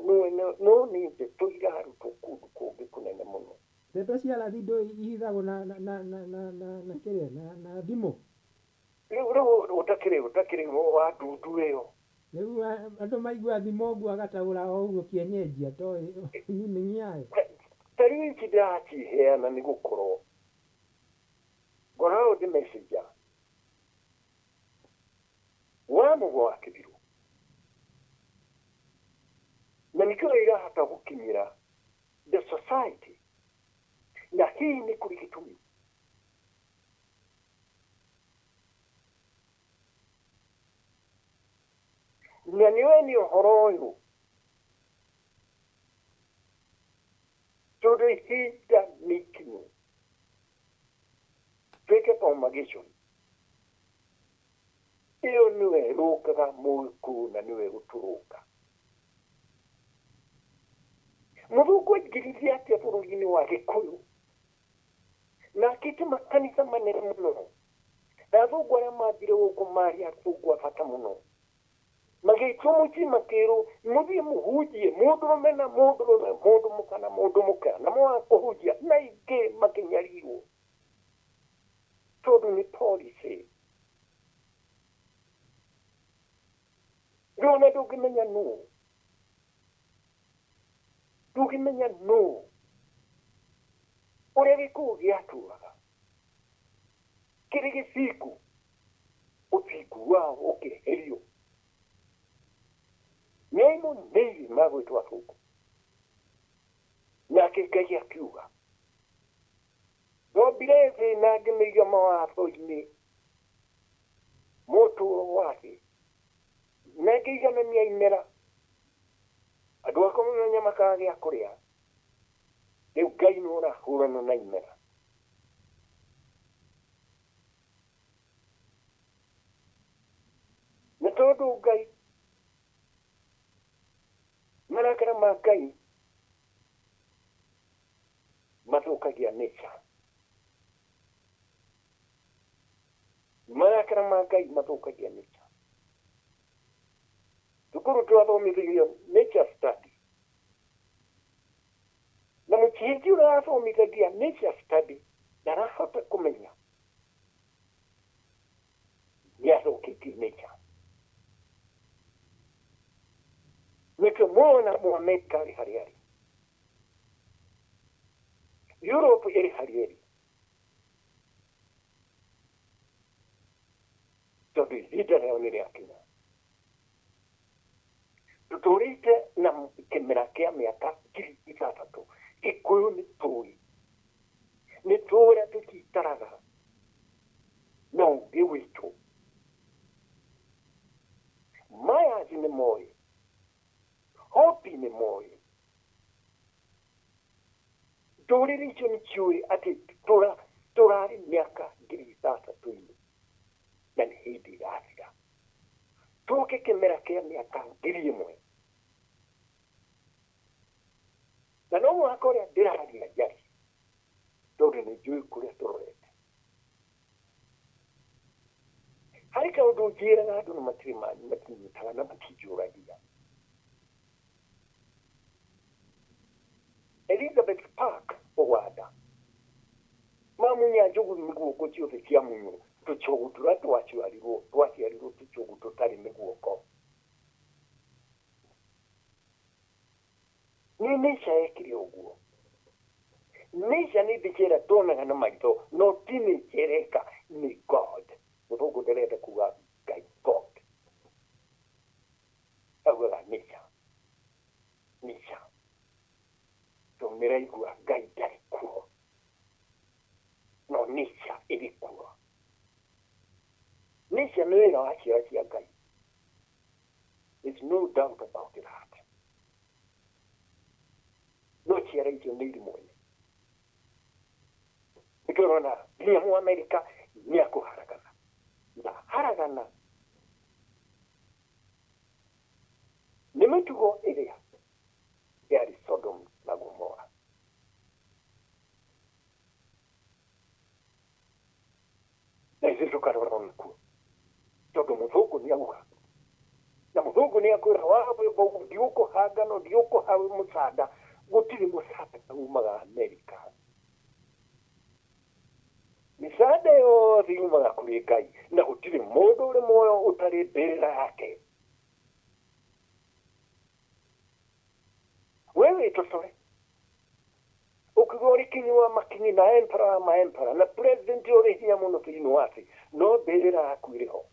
no nĩ ndeto irarutwo kũndũ kũngĩ kũnene mũno. Ndeto cia rathi ndũĩ ihithagwo na na na na na na na kĩrĩa na na thimũ. Rĩu ũtakĩrĩ wa ndundu ĩyo. Rĩu andũ maigua thimũ ũguo agataũra o ũguo kienyeji atoĩ meaning yayo. Ta rĩu ici ndĩraciheana nĩ gũkorwo ngoragwo ndĩ messenger wa Mũgo wa Kĩbirũ, na nĩkĩo irahota gũkinyĩra the society, na hihi nĩ kũrĩ gĩtũmi. Na nĩwe nĩ ũhoro ũyũ tondũ ihinda nĩ ikinyu twĩke promulgation ĩyo nĩwe ĩrũngaga Mũgĩkũyũ na nĩwe ĩgũtũrũnga. Mũthũngũ aingĩririe atĩa bũrũri-inĩ wa Gĩkũyũ na akĩte makanitha manene mũno, na athũngũ arĩa mathire gũkũ marĩ athũngũ a bata mũno, magĩitwo mũciĩ makĩrwo mũthiĩ mũhunjie mũndũrũme na mũndũrũme, mũndũ mũka na mũndũ mũka, na mwaga kũhunjia na ingĩ makĩnyarirwo tondũ nĩ policy. Rĩu ona ndũngĩmenya nũ, ndũngĩmenya nũ ũrĩa Gĩkũyũ gĩatũraga kĩrĩ gĩciku, ũthingu wao ũkĩeherio nĩ aimonĩire magwĩtwo athũngũ. Nake Ngai akiuga ndombire thĩ na ngĩmĩiga mawatho-inĩ mũtũũro wa thĩ na ngĩiganania imera, andũ akwa mamenya makaga gĩa kũrĩa. Rĩu Ngai nĩ ũrahũrana na imera. Na tondũ Ngai marakara ma Ngai mathũkagia nature, marakara ma Ngai mathũkagia nature. Thukuru twathomithagio nature study, na mũciĩ ũrĩa wathomithagia nature study ndarahota kũmenya nĩ athũkĩtie nature. Nĩkĩo mwona Mũamerika arĩ harĩa arĩ, Europe ĩrĩ harĩa ĩrĩ, tondũ ihinda rĩao nĩ rĩakinya. Tũtũrĩte na kĩmera kĩa mĩaka 6,000. Gĩkũyũ nĩ tũĩ, nĩ tũĩ ũrĩa tũcitaraga na ũũgĩ witũ. Mayas nĩ moĩ, Hopi nĩ moĩ, ndũrĩrĩ icio nĩ ciũĩ atĩ tũrarĩ mĩaka 6,000-inĩ. Na nĩ hĩndĩ ĩrathira. Tũke kĩmera kĩa mĩaka 1000. Na no mũhaka ũrĩa ndĩraria njarie tondũ nĩ njũĩ kũrĩa tũrorete. Harĩ kaũndũ njĩraga andũ na matirĩ matinyitaga na matinjũragia. Elizabeth Park Uganda mamunya njogu mĩguongo ciothe cia munywo tũcogu tũrĩa twaciarirwo tũcogu tũtarĩ mĩguongo. Nĩ nature yekire ũguo. Nature nĩ mbica ĩrĩa tuonaga na maitho no ti nature ĩreka nĩ God. Mũthũngũ ndarenda kuga Ngai God. Augaga nature. Nature. Tondũ nĩraigua Ngai ndarĩ kuo. No nature ĩrĩ kuo. Nature nĩ wĩra wa ciara cia Ngai. There's no doubt about that. No ciara icio nĩ irĩ mwene. Nĩkĩo ũrona nginya mu Amerika nĩ akũharagana. Na haragana nĩ mĩtugo ĩrĩa yarĩ Sodom na Gomora. Na ithuĩ tũkarora nakuo tondũ mũthũngũ nĩ auga na mũthũngũ nĩ akwĩra ndiũkũha ngano ndiũkũha mũcanda gũtirĩ mũcanda umaga Amerika. Mĩcanda yothe yumaga kũrĩ Ngai na gũtirĩ mũndũ ũrĩ muoyo ũtarĩ mbĩrĩra yake. We wĩ tũcore ũkiuga ũrĩ kinyua makinyi na emperor wa maempera na president ũrĩ hinya mũno thĩinĩ wa thĩ no mbĩrĩra yaku ĩrĩ ho.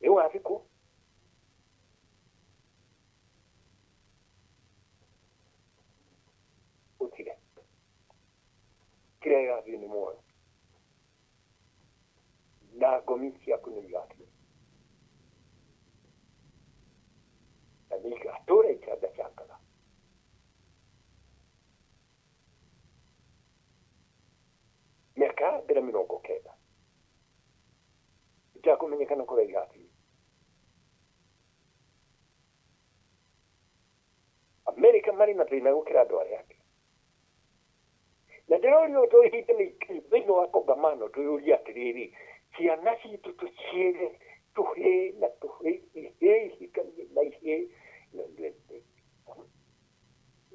Ĩwathikwo ũtige kĩrĩa gĩgathiĩ nĩ muoyo na ngomi ciaku nĩ igathiĩ na nĩ igatũra icangacangaga. Mĩaka ya mbere 90 itakũmenyekana kũrĩa igathiĩ. Amerika marĩ na thĩna gũkĩra andũ arĩa angĩ. Na ndĩrorio tũhinda nĩ thĩinĩ wa kongamano twĩyũrie atĩrĩrĩ ciana citũ tũciĩre tũhĩĩ na tũhĩĩ ihĩĩ ihikanie na ihĩĩ na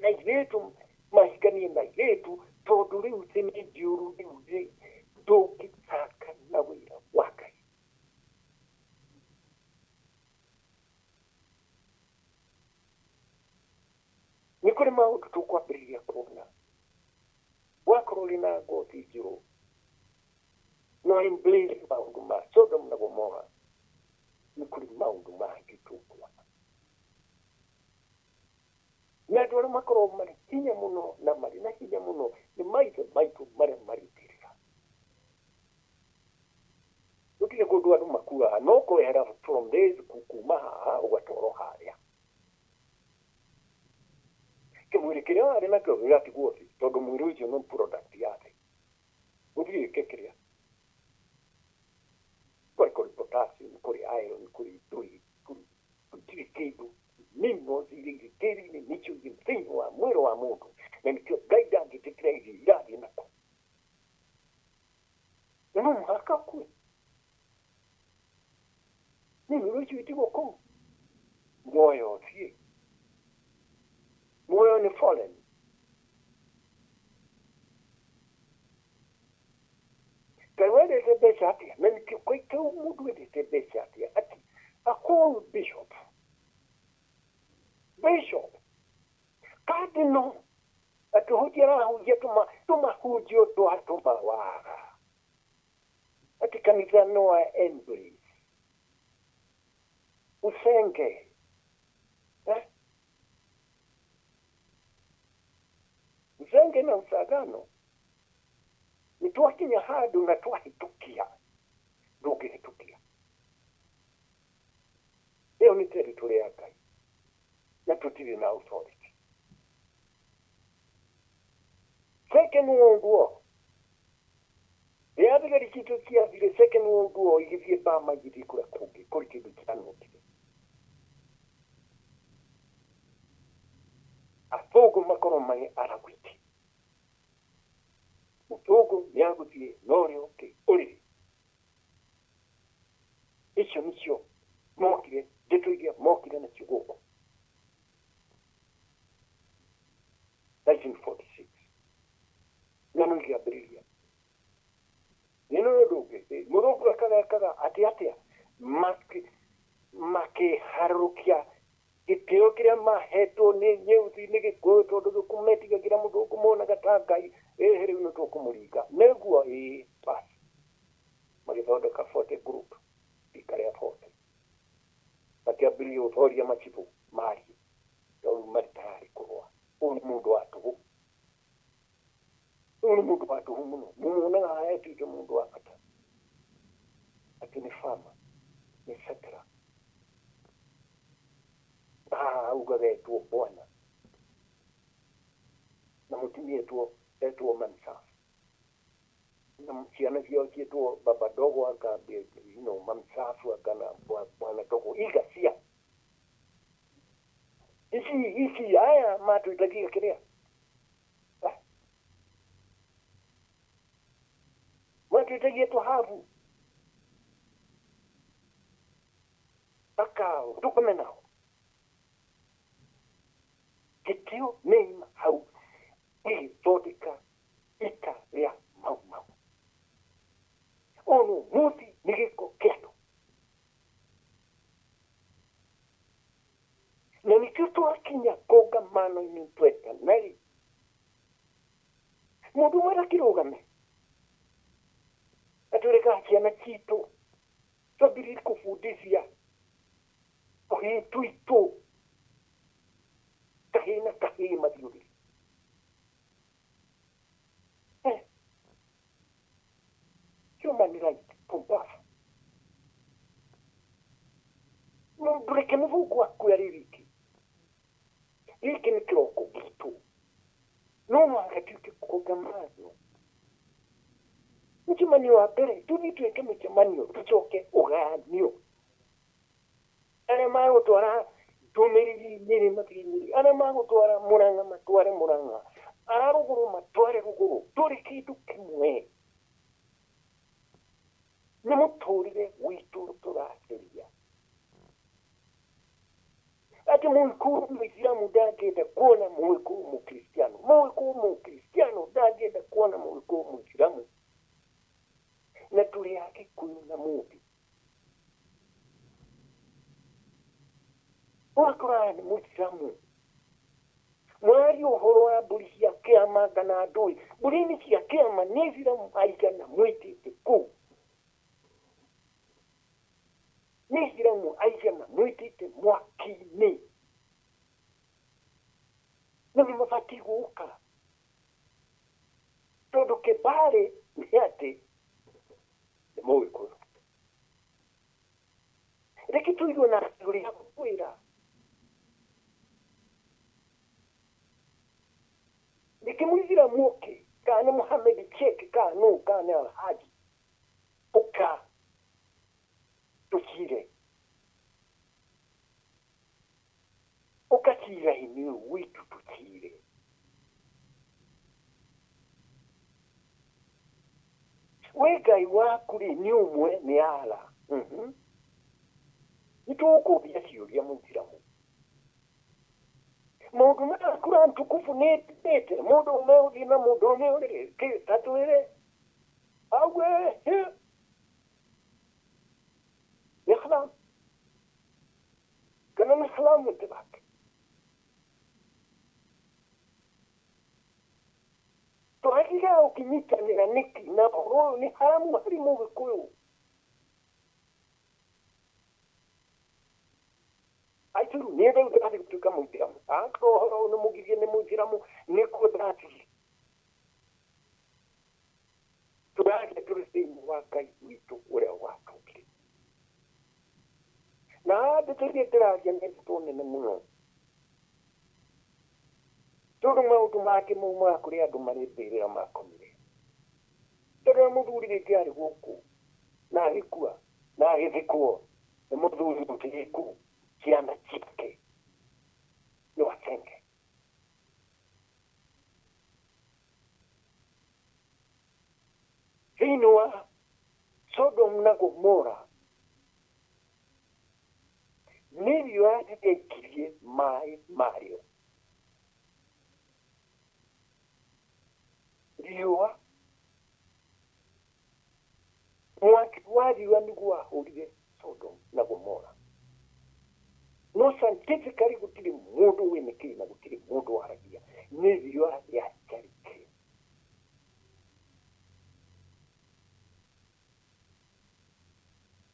airĩtu mahikanie na airĩtu tondũ rĩu thĩ nĩ njũru rĩu thĩ ndũngĩthaka na wĩra wa Ngai. Nĩ kũrĩ maũndũ tũkwambĩrĩria kuona wakorwo ũrĩ na ngothi njũru no embrace maũndũ ma Sodom na Gomora nĩ kũrĩ maũndũ mangĩ tũkuona. Na andũ arĩa makoragwo marĩ hinya mũno na marĩ na hinya mũno nĩ maithe maitũ marĩa marĩ mbĩrĩra. Gũtirĩ kũndũ andũ makuaga no kwehera from this kuma haha ũgatwarwo harĩa. Kĩmwĩrĩ kĩrĩa warĩ nakĩo gĩgatigwo thĩ tondũ mwĩrĩ ũcio no product ya thĩ. Gũtirĩ gĩke kĩrĩa. Kũrĩ kũrĩ potassium, kũrĩ iron, kũrĩ ndũĩ, gũtirĩ kĩndũ minerals iria irĩ tĩri-inĩ nĩcio irĩ thĩinĩ wa mwĩrĩ wa mũndũ na nĩkĩo Ngai ndangĩtĩkĩra irio irathiĩ nako. Na no mũhaka ũkue. Nĩ mwĩrĩ ũcio ĩtigwo kũu. Muoyo ũthiĩ. Muoyo nĩ fallen. Ngai wendete mbeca atĩa? Na nĩkĩo kĩu mũndũ wendete mbeca atĩa? Atĩ a whole bishop. Bishop. Cardinal. Atũhunjia arahunjia tũmahunjio twa tũmawaga. Atĩ kanitha no wa embrace. Usenge. Usenge na usagano. Nĩ twakinya handũ na twahĩtũkia. Ndũngĩhĩtũkia. Ĩyo nĩ territory ya Ngai. Na tũtirĩ na authority. Second World War. Rĩrĩa thigari citũ ciathire Second World War igĩthiĩ Burma igĩthiĩ kũrĩa kũngĩ kũrĩ kĩndũ kĩanokire. Athũngũ makorwo marĩ aragwiti. Mũthũngũ nĩ agũthiĩ na ũrĩa ũngĩ ũrĩrĩ. Icio nĩcio mokire, ndeto iria mokire nacio gũkũ 1946 ng'ano ikĩambĩrĩria. Nĩ nĩ ũndũ ũngĩ mũthũngũ ekaga ekaga atĩ atĩa makĩharũrũkia gĩtĩo kĩrĩa mahetwo nĩ nyeuthi nĩ gĩkũyũ tondũ gĩkũmetigagĩra mũthũngũ monaga ta Ngai ĩhĩ rĩu nĩ tũkũmũringa nĩguo ĩĩ basi magĩthondeka 40 group rika rĩa 40 makĩambĩrĩria gũthoria macibũ marie tondũ marĩ tayarĩ kũrũa. Ũyũ nĩ mũndũ wa tũhũ, ũyũ nĩ mũndũ wa tũhũ mũno, mũmuonaga haha etuĩte mũndũ wa bata atĩ nĩ farmer nĩ settler haha augaga etwo bwana na mũtumia etwo Mansaf na ciana ciao ciĩtwo baba dogo anga you know, Mamsafu anga na bwana dogo igacia ici ici aya matwĩtagia kĩrĩa matwĩtagia tũhabu akao tũkome nao gĩtĩo nĩ hau gĩgĩthondeka ita rĩa Mau Mau. Ono mũthi nĩ gĩko kĩa andũ na nĩkĩo twakinya kongamano-inĩ twetanai mũndũ ũmwe akĩrũgame atũreka ciana citũ twambĩrĩrie kũbundithia tũhĩĩ twitũ kahĩĩ na kahĩĩ mathiĩ ũrĩrĩ. Human right pumbafu. Ndũreke mũthũngũ akue arĩ wiki. Gĩkĩ nĩ kĩroko gitũ. No mũhaka tuĩke kongamano. Mũcemanio wa mbere tũthiĩ twĩke mũcemanio tũcoke ũgayanio. Arĩa magũtwara ndũmĩrĩri Nyĩrĩ mathiĩ Nyĩrĩ, arĩa magũtwara Mũrang'a matware Mũrang'a, a rũgũrũ matware rũgũrũ, tũrĩ kĩndũ kĩmwe. Nĩ mũtũrĩre witũ tũratheria. Atĩ mũgĩkũyũ mũithĩramu ndangĩenda kuona mũgĩkũyũ mũkristiano, mũgĩkũyũ mũkristiano ndangĩenda kuona mũgĩkũyũ mũithĩramu. Na tũrĩ a Gĩkũyũ na Mũmbi. Ũgakora nĩ mũithĩramu mwaria ũhoro wa mbũri cia kĩama kana ndũĩ, mbũri-inĩ cia kĩama nĩ aithĩramu aigana mwĩtĩte kũu, nĩ aithĩramu aigana mwĩtĩte mwaki-inĩ, na nĩ mabatiĩ gũka tondũ kĩbarĩ nĩ atĩ nĩ mũgĩkũyũ. Reke tũigue na ũrĩa kwĩra reke mũithĩramu oke kana nĩ Muhammad Chek kana nũ kana nĩ Alhaji ũka tũcire ũka cira-inĩ ũyũ witũ tũcire. We Ngai waku rĩ nĩ ũmwe nĩ Allah. Nĩ tũgũkũria ciũria mũithĩramu. Maũndũ maya Quran tukufu nĩ ĩtĩte mũndũ ũmwe ũthiĩ na mũndũ ũmwe ũrĩrĩ kĩ tatwĩre auge nĩ haram kana nĩ haramu tibak. Twagiga ũkĩnyitanĩra nĩkĩ na ũhoro ũyũ nĩ haramu harĩ mũgĩkũyũ. Aituru nĩ rĩu ndĩrathiĩ gũtuĩka mũithĩramu. Akorwo ũhoro ũyũ nĩ mũgirie nĩ mũithĩramu nĩkuo ndĩrathiĩ. Tũraria tũrĩ thĩinĩ wa Ngai witũ ũrĩa watũmbire. Na ndeto iria ndĩraria nĩ ndeto nene mũno. Tondũ maũndũ mangĩ maumaga kũrĩ andũ marĩ mbĩrĩra makomire. Tondũ mũthuri rĩngĩ arĩ gũkũ na agĩkua na agĩthikwo nĩ mũthuri mũtĩĩku, ciana ciake nĩ wacenge. Thĩinĩ wa Sodom na Gomora nĩ riũa rĩrĩaikirie maĩ marĩo. Riũa, mwaki wa riũa nĩguo wahũrire Sodom na Gomora. No scientifically gũtirĩ mũndũ wĩna kĩĩ na gũtirĩ mũndũ waragia, nĩ riũa rĩacarĩkire.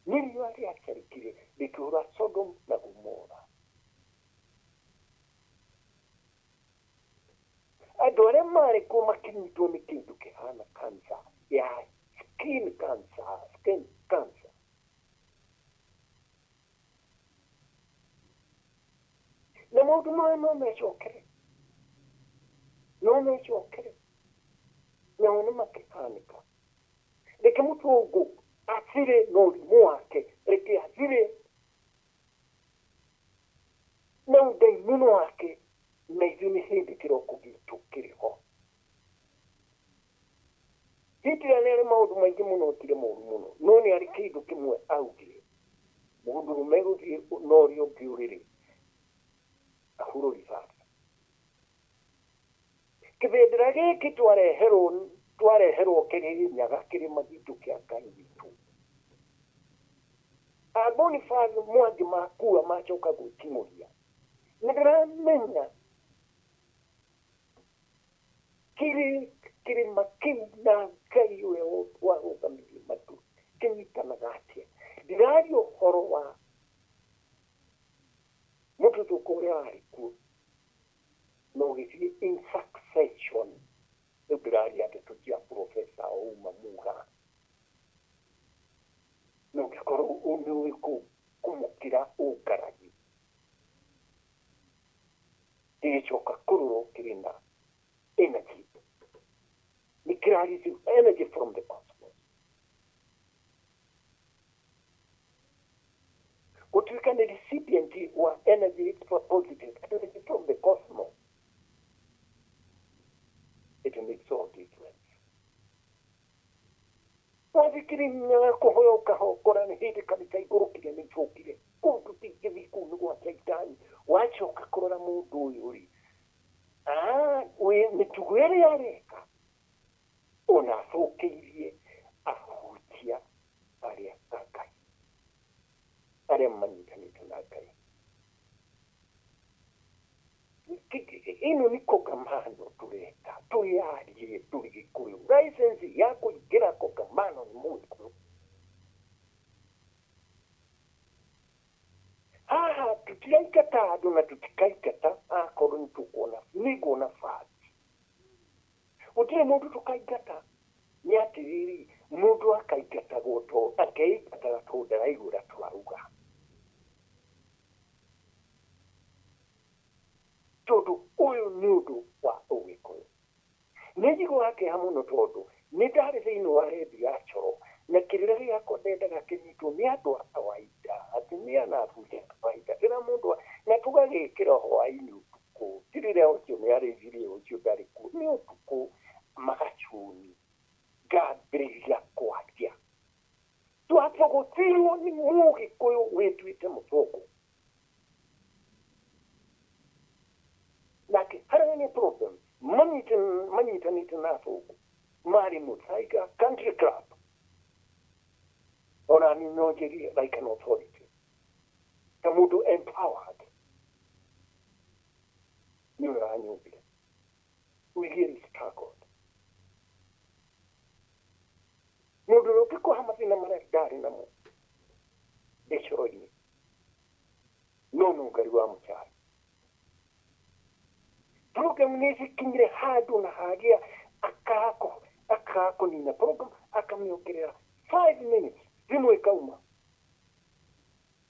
Nĩ riũa rĩacarĩkire rĩkĩhũra Sodom na Gomora. Andũ arĩa marĩ kuo makĩnyitwo nĩ kĩndũ kĩhana cancer ya skin cancer, skin cancer. Na maũndũ maya no mecokere, no mecokere, nao nĩ makĩhanĩka. Reke mũthũngũ athire na ũrimũ wake, reke athire na ũndaimũno wake, na ithuĩ nĩ hĩndĩ kĩroko gitũ kĩrĩ ho. Hitler nĩ arĩ maũndũ maingĩ mũno tire moru mũno, no nĩ arĩ kĩndũ kĩmwe augire, mũndũrũme gũthiĩ na ũrĩa ũngĩ ũrĩrĩ ahũrwo rithathi. Kĩbendera gĩkĩ twareherwo kĩrĩ Nyaga kĩrĩma gitũ kĩa Ngai witũ. A Boniface Mwangi makua macoka gwĩting'ũria. Nĩ ndĩramenya kĩrĩ kĩrĩma kĩu na Ngai ũrĩa warũgamirie matu kĩnyitanaga atĩa. Ndĩraria ũhoro wa mũtuthũko ũrĩa warĩ kuo na ũgĩthiĩ in succession. Rĩu ndĩraria ndeto cia Professor Ouma Muga, na ũngĩkorwo nĩ ũĩ kũmũkĩra ũngaragi gĩgĩcoka kũrũrwo kĩrĩ na energy, nĩ kĩra receive energy from the cosmos. Gũtuĩka nĩ recipient wa energy positive energy from the cosmos, it makes all difference. Wathikĩrĩria kũhoya ũkahokora nĩ hĩndĩ kanitha igũrũkire nĩ icokire kũu tũtingĩthiĩ kũu nĩ gwa Shaitani. Wacoka kũrora mũndũ ũyũ rĩ, mĩtugo ĩrĩa areka ona acũkĩirie ahunjia arĩa a Ngai arĩa manyitanĩte na Ngai. Ĩno nĩ kongamano tũreka twĩyarie tũrĩ Gĩkũyũ. License ya kũingĩra kongamano nĩ Mũgĩkũyũ. Haha tũtiraingata andũ na tũtikaingata akorwo nĩ tũkuona nĩnguona bati. Gũtirĩ mũndũ tũkaingata, nĩ atĩrĩrĩ, mũndũ akaingatagwo to akeingataga tondũ ndaraigua tũrauga. Tondũ ũyũ nĩ ũndũ wa Ũgĩkũyũ. Nĩ njiguaga kĩeha mũno tondũ nĩ ndarĩ thĩinĩ wa redio ya Coro na kĩrĩra gĩakwa ndendaga kĩnyitwo nĩ andũ a kawaida, atumia na athuri a kawaida, kĩrĩa mũndũ na tũgagĩkĩra hwaĩ-inĩ ũtukũ, ti rĩrĩa ũcio nĩ arĩithirie ũcio ndarĩ kuo, nĩ ũtukũ magacuni ngambĩrĩria kwaria. Twathogotirwo nĩ Mũgĩkũyũ wĩtuĩte mũthũngũ. Nake harĩa nĩ problem manyitanĩte na athũngũ marĩ Muthaiga Country Club, ona niĩ no njĩrire like an authority ta mũndũ empowered nĩwe wanyũmbire. We really struggled. Mũndũ ũrĩa ũngĩkũha mathĩna marĩa ndarĩ namo ndĩ coro-inĩ no nũngari wa mũchai. Program nĩ cikinyire handũ na hagĩa akakũnina program akamĩongerera 5 minutes thimũ ĩkauma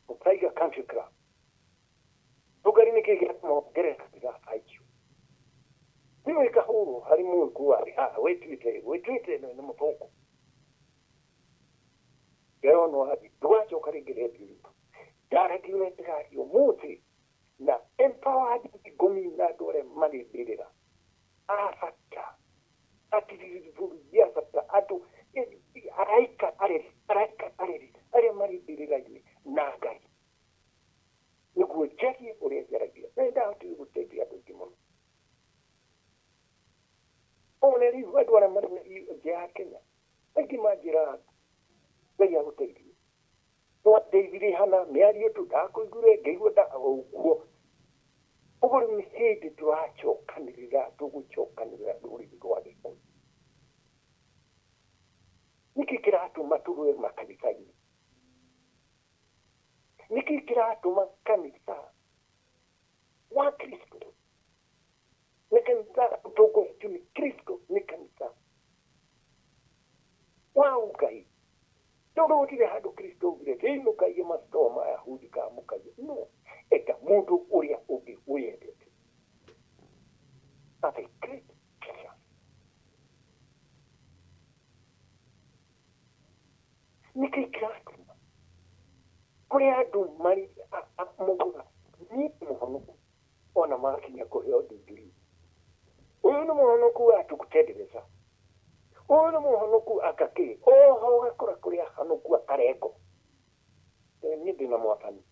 Muthaiga Country Club. Ndũngari nĩkĩ gĩatũma ongerera ithaa icio? Thimũ ĩkahũrwo harĩ mũgĩkũyũ warĩ haha wĩtuĩte nĩ mũthũngũ. Ngĩrendio ndaragia ũrĩa ndĩraria ũmũthĩ na empowered ngomi na andũ arĩa marĩ mbĩrĩra a bata atiriri a bata andũ araika areri araika areri arĩa marĩ mbĩrĩra-inĩ na Ngai nĩguo njarie ũrĩa njaragia na nĩndahotire gũteithia andũ aingĩ mũno. One rĩu andũ arĩa marĩ nja ya Kenya aingĩ manjĩraga Ngai agũteithie twandeithirie hana mĩario tu ndakũiguire ngĩigua ũguo ũguo rĩu nĩ hĩndĩ tũracokanĩrĩra tũgũcokanĩrĩra rũrĩrĩ rwa Gĩkũyũ. Nĩkĩ kĩratũma tũrũe makanitha-inĩ? Nĩkĩ kĩratũma kanitha wa Kristo nĩ kanitha ũtongoretio nĩ Kristo nĩ kanitha wa Ngai tondũ gũtirĩ handũ Kristo augire rĩu mũkaiye masitoo ma Ayahudi kana mũkaiye no enda mũndũ ũrĩa ũngĩ wĩyendete. That's a great teacher. Nĩkĩ kĩratũma kũrĩ andũ marĩ maugaga niĩ mũhonoku ona makinya kũheo degree ũyũ nĩ mũhonoku atũkutendereza ũyũ nĩ mũhonoku akakĩ oho ũgakora kũrĩ ahonoku akarengo. Niĩ ndĩna mwathani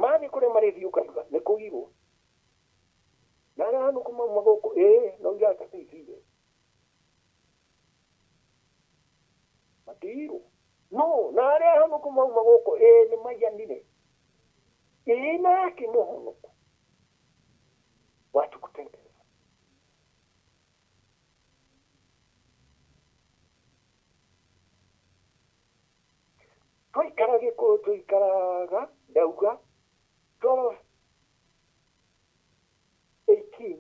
mathiĩ kũrĩa marĩthiĩ ũkaigua nĩ kũgirwo na arĩa ahonoku mauma gũkũ ĩĩ no iratateithire matiirwo no na arĩa ahonoku mauma gũkũ ĩĩ nĩ maiyanire ĩĩ nake mũhonoku watu kutendereza. Twaikara Gĩkũyũ tũikaraga ndauga 1218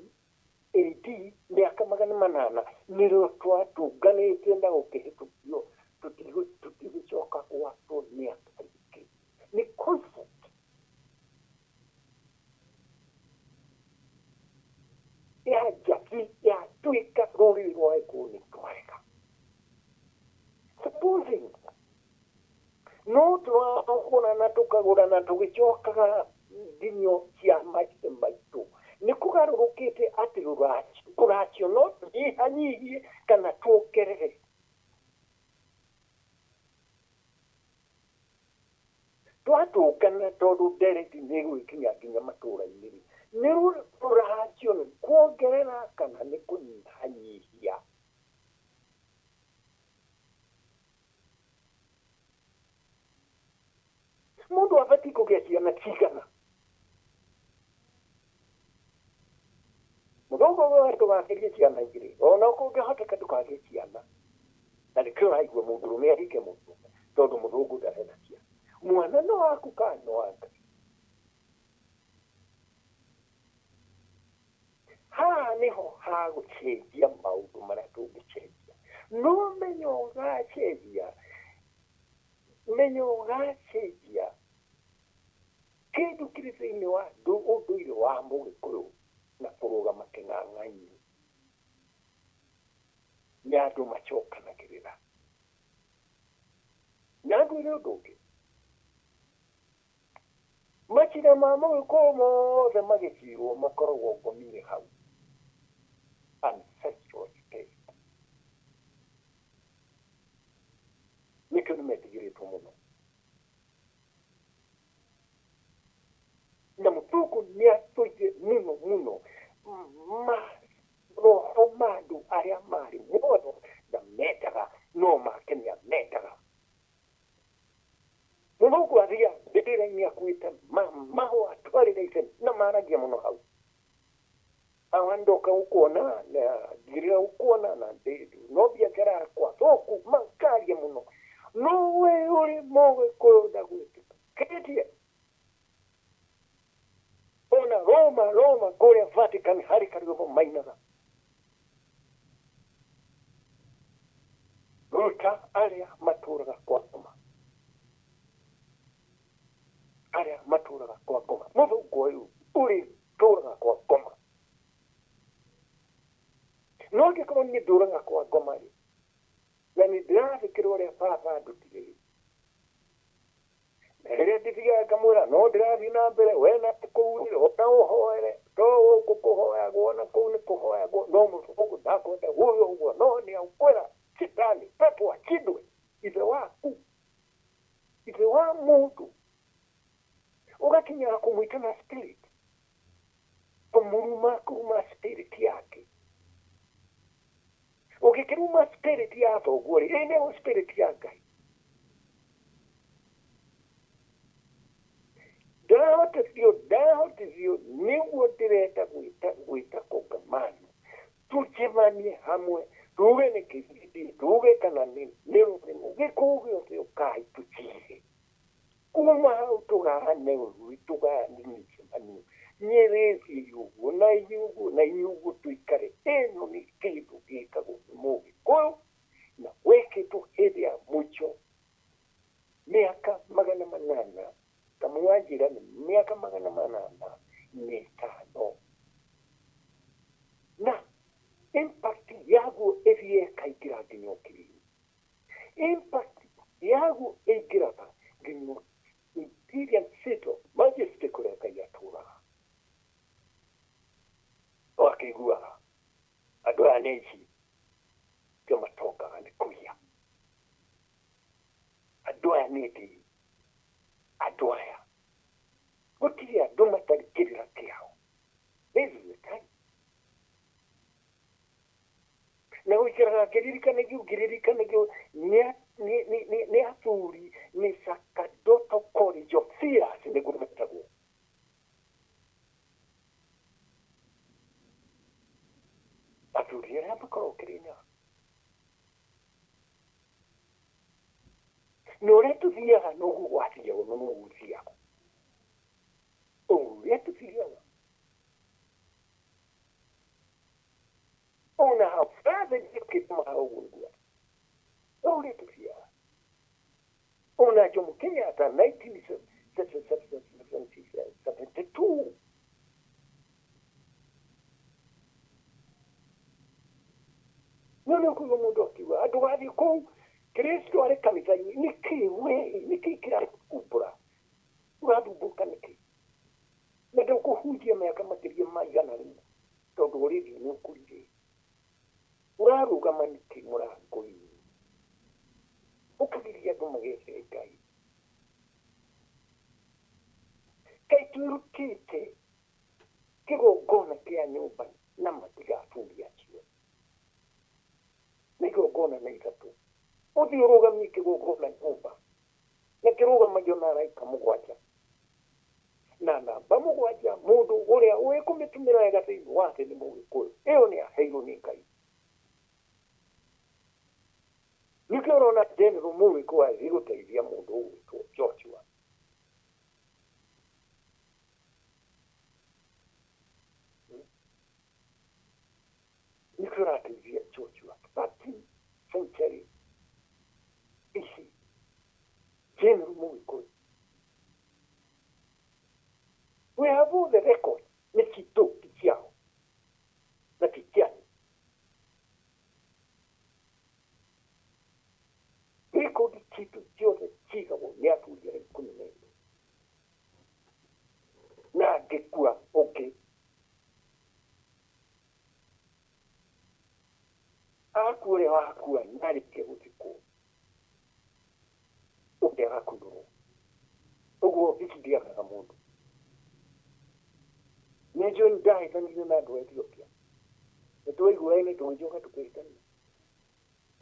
AD mĩaka 800 nĩrĩo twatũnganĩte na gũkĩhĩtũkio tũtigũcoka gwatwo mĩaka ĩngĩ. Nĩ concept ya njabi yatuĩka rũrĩrĩ rwa Gĩkũyũ nĩ twarega. Supposing no tũragũrana tũkagũrana tũgĩcokaga nginyo cia maithe maitũ nĩ kũgarũrũkĩte atĩ rũracio no tũnyihanyihie kana tuongerere. Twatũngana tondũ ndereti nĩ ĩgũgĩkinya nginya matũũra-inĩ rĩ nĩ rũracio nĩ kuongerera kana nĩ kũnyihanyihia. Mũndũ abatiĩ kũgĩa ciana cigana? Mũthũngũ ũyũ ndũgakĩrie ciana igĩrĩ ona kũngĩhoteka ndũkagĩe ciana na nĩkĩo ũraigua mũndũrũme ahike mũndũrũme tondũ mũthũngũ ndarenda ciana. Mwana no waku kana no wa Ngai? Haha nĩho hagũcenjia maũndũ marĩa tũngĩcenjia. No menyo ũgacenjia menyo ũgacenjia kĩndũ kĩrĩ thĩinĩ wa ũndũire wa Mũgĩkũyũ na kũrũgama kĩng'ang'a-inĩ nĩ andũ macokanagĩrĩra. Na ngwĩre ũndũ ũngĩ, macira ma Mũgĩkũyũ mothe magĩcirwo makoragwo ngomire hau ancestral space. Nĩkĩo nĩ metigĩrĩtwo mũno na mũthũngũ nĩ atũire mũno mũno maroho ma andũ arĩa marĩ muoyo na mendaga no make nĩ amendaga. Mũthũngũ athiaga mbĩrĩra-inĩ akuĩte mahũa atwarĩre ithe na maragia mũno hau. Hawa ndoka gũkuona na ngirĩra gũkuona na no biacara yakwa thũku makaria mũno no we ũrĩ Mũgĩkũyũ ndagwĩtĩkĩtie. Ona Roma Roma kũrĩa Vatican harĩ karwĩmbo mainaga ruta arĩa matũraga kwa ngoma arĩa matũraga kwa ngoma mũthũngũ ũyũ ũrĩ tũraga kwa ngoma no angĩkorwo niĩ ndũraga kwa ngoma rĩ na nĩ ndĩrathĩkĩra ũrĩa baba andutire rĩ Kĩrathiĩ na mbere we na kũu ona ũhoere to gũkũ kũhoyagwo na kũu nĩ kũhoyagwo no mũthũngũ ndakwenda ũyũ ũguo no nĩ akwĩra citani pepo akindwe ithe waku ithe wa mũndũ ũgakinya kũmwĩta na spirit kũmũruma kũruma spirit yake ũgĩkĩruma spirit ya thoguo rĩ ĩ nĩyo spirit ya Ngai. Ndahotithio nĩguo ndĩrenda gwĩta kongamano tũcemanie hamwe tuge nĩ KCD tuge kana nĩ rũrĩmũ gĩkũũ gĩothe ũkai tũcire kuma hau tũgane ũrui tũgane mĩcemanio nyerĩtie ũguo na inyuĩ ũguo na inyuĩ ũguo tũikare. Ĩno nĩ kĩndũ gĩkagwo nĩ Mũgĩkũyũ na wĩkĩtwo hĩndĩ ya mũico mĩaka 800 kamwanjĩra nĩ mĩaka 805 na impact yaguo ĩthiĩ ĩkaingĩra nginya ũkiri-inĩ. Impact yaguo ĩingĩraga nginya Imperial Seat of Majesty kũrĩa Ngai atũũraga. Ũgakĩiguaga andũ aya nĩ aici kĩo matongaga nĩ kũiya, andũ aya nĩ ndĩĩ, andũ aya gũtirĩ andũ matarĩ kĩrĩra kĩao. This is the time. Na gũikaraga ngĩririkanagio nĩ athuri nĩ Sacerdotal College of Seers nĩguo metagwo. Athuri arĩa makoragwo Kĩrĩnyaga na ũrĩa tũthiaga noguo gwathiagwo na noguo gũthiagwo ũrĩa tũthiaga ona habathe gĩkĩtũmaga ũguo nĩguo ũrĩa tũthiaga ona Jomo Kenyatta 1972 no nĩ ũkũigua mũndũ akiuga andũ gathiĩ kũu Kristo arĩ kanitha-inĩ nĩkĩ we nĩkĩ kĩrakumbũra ũrathumbũka nĩkĩ na ndũkũhunjia mĩaka makĩria ma 100 tondũ already nĩ ũkũrire ũrarũgama nĩkĩ mũrango-inĩ ũkagiria andũ magethere Ngai. Kaĩ twĩrutĩte kĩgongona kĩa nyũmba na matigathuri acio nĩ igongona na ithatũ ũthiĩ ũrũgamie kĩgongona nyũmba na kĩrũgamagio na araika 7 na namba 7 mũndũ ũrĩa ũĩ kũmĩtũmĩra wega thĩinĩ wa thĩ nĩ Mũgĩkũyũ. Ĩyo nĩ aheirwo nĩ Ngai. Nĩkĩo ũrona General Mũgĩkũyũ athiĩ gũteithia mũndũ ũgwĩtwo Joshua. Nĩkĩo ũrateithia Joshua 13th century BC General Mũgĩkũyũ. We have all the records. Nĩ citũ ti ciao na ti cianyu. Rekondi citũ ciothe cigagwo nĩ athuri arĩa 12 na angĩkua ũngĩ akua ũrĩa wakua narĩkia gũthikwo ũngĩ agakunũrwo ũguo ici ndiagaga mũndũ. Nĩ njũĩ nĩndahĩtanirie na andũ a Ethiopia nĩ twaiguaine tũgĩcoka tũkĩhĩtania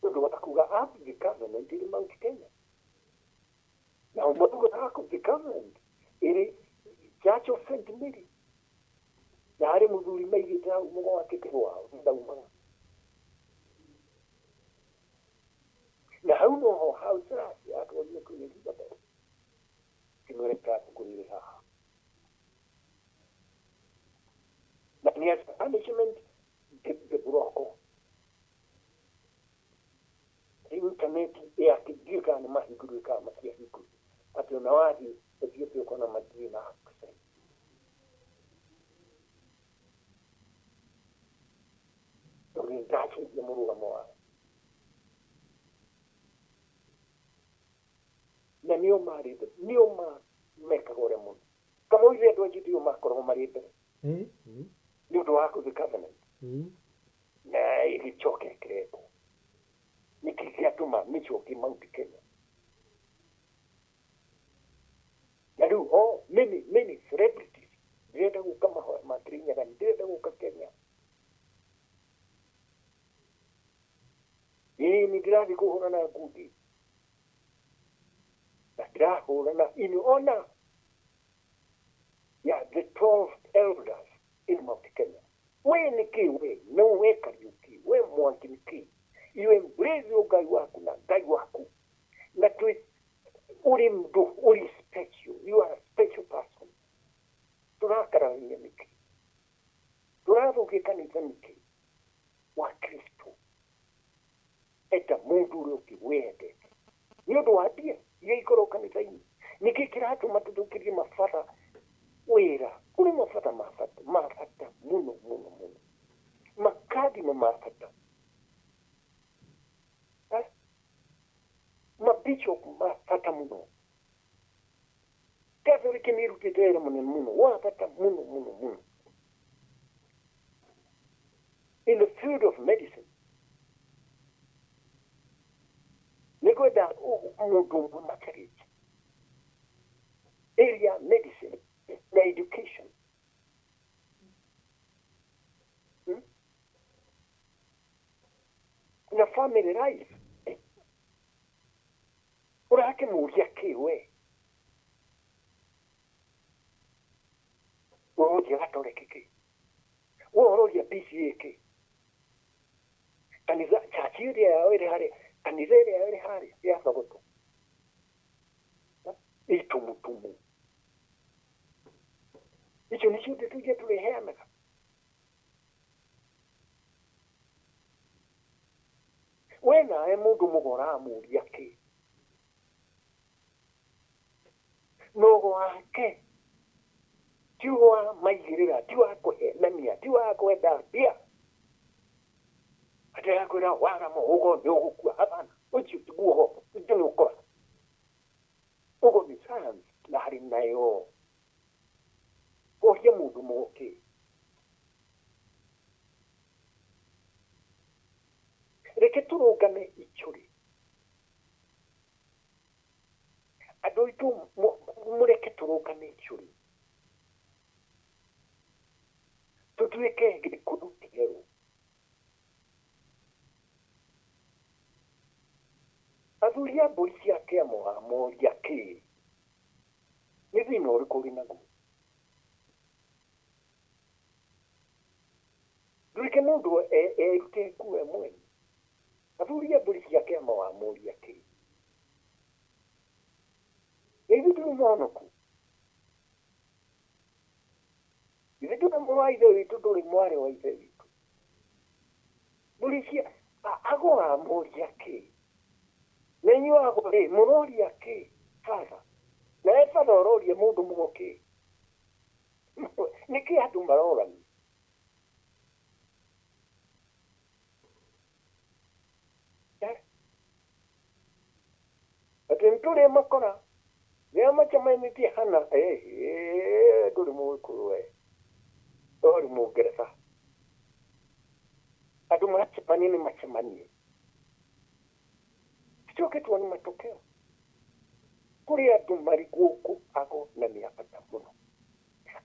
tondũ wa kuga Ark of the Covenant ĩrĩ Mount Kenya na mauga Ark of the Covenant ĩrĩ Church of St Mary na harĩ mũthuri maigĩte hau mũgwate wao ndaumaga na hau noho hau Selassie atwarire Queen Elizabeth kĩmwĩre kũrĩrĩ haha na nĩ as punishment the buroko internet yakĩngiĩ kana nĩ mahingũrire kana matiahingũrire atĩ ona wathiĩ Ethiopia ũkona matirĩ na access. Tondũ nĩndacenjia mũrũgamo wao na nĩo marĩ nĩo mekaga ũrĩa mũno. Tũroire andũ a GTO makoragwo marĩ mbere nĩ ũndũ wa the covenant na ĩgĩcoka ĩkĩrengwo. Nĩkĩ gĩatũma mĩcokie Mount Kenya? Na rĩu oh, many many celebrities ndĩrenda gũka mahoya ma Kirinyaga, ndĩrenda gũka Kenya. Ĩĩ nĩ ndĩrathiĩ kũhũrana ngundi na ndĩrahũrana in honor ya the 12 elders in Mount Kenya. We nĩkĩ we no we Kariuki, we Mwangi nĩkĩ? You embrace your Ngai waku na Ngai waku na twĩ ũrĩ mũndũ ũrĩ special, you are a special person. Tũrakararania nĩkĩ? Tũrathũkia kanitha nĩkĩ? Wa Kristo eta mũndũ ũrĩa ũngĩ wendete nĩ ũndũ wa mbia iria ikoragwo kanitha-inĩ. Nĩkĩ kĩratũma tũthũkĩrie mabatha wĩra? Kũrĩ mabatha ma bata ma bata mũno mũno mũno, makadima ma bata, mabishop ma bata mũno. Catholic nĩ ĩrutĩte wĩra mũnene mũno wa bata mũno mũno mũno in the field of medicine. Nĩngwenda mũndũ ũmwe makarĩtie area medicine na education. Na family life. Ũrakĩmũria kĩ we? Ũroria Gatoreki kĩ? We ũroria PCA kĩ? Kanitha chachi ĩrĩa yao ĩrĩ harĩa, kanitha ĩrĩa yao ĩrĩ harĩa ya Thogoto itumutumu icio nĩcio ndeto iria tũrĩheanaga. We nawe mũndũ mũgo ũramũria kĩ? Nogo wake ti wa maigĩrĩra, ti wa kũhenania, ti wa kwenda mbia. Atĩ akwĩra waga mũhuko nĩ ũgũkua. Hapana, ũcio tiguo ũgo, ũcio nĩ ũkora. Ũgo nĩ science na harĩ nayo. Kũria mũndũ mũgo kĩ? Reke tũrũngane icũrĩ. Andũ aitũ mũreke tũrũngane icũrĩ. Tũtuĩke gĩkũndũ kĩerũ. Athuri a mbũri cia kĩama moria kĩ? Nĩ thĩna ũrĩkũ ũrĩ naguo? Ndũreke mũndũ erute nguo we mwene. Athuri a mbũri cia kĩama wamoria kĩ? Ithuĩ tũrĩ mũhonoku. Ithuĩ ndũrĩ mũrũ wa ithe witũ, ndũrĩ mwarĩ wa ithe witũ. Mbũri cia ago wamoria kĩ? Na inyuĩ ago rĩ, mũroria kĩ? Father. Nawe father ũroria mũndũ mũgo kĩ? Nĩkĩ andũ marorania? Atĩ nĩtũrĩ makora rĩrĩa macemanĩtie hana, ndũrĩ mũgĩkũyũ we, ũrĩ mũngeretha. Andũ maracemania nĩ macemanie, tucoke tuone matokeo. Kũrĩ andũ marĩ gũkũ ago na nĩ a bata mũno.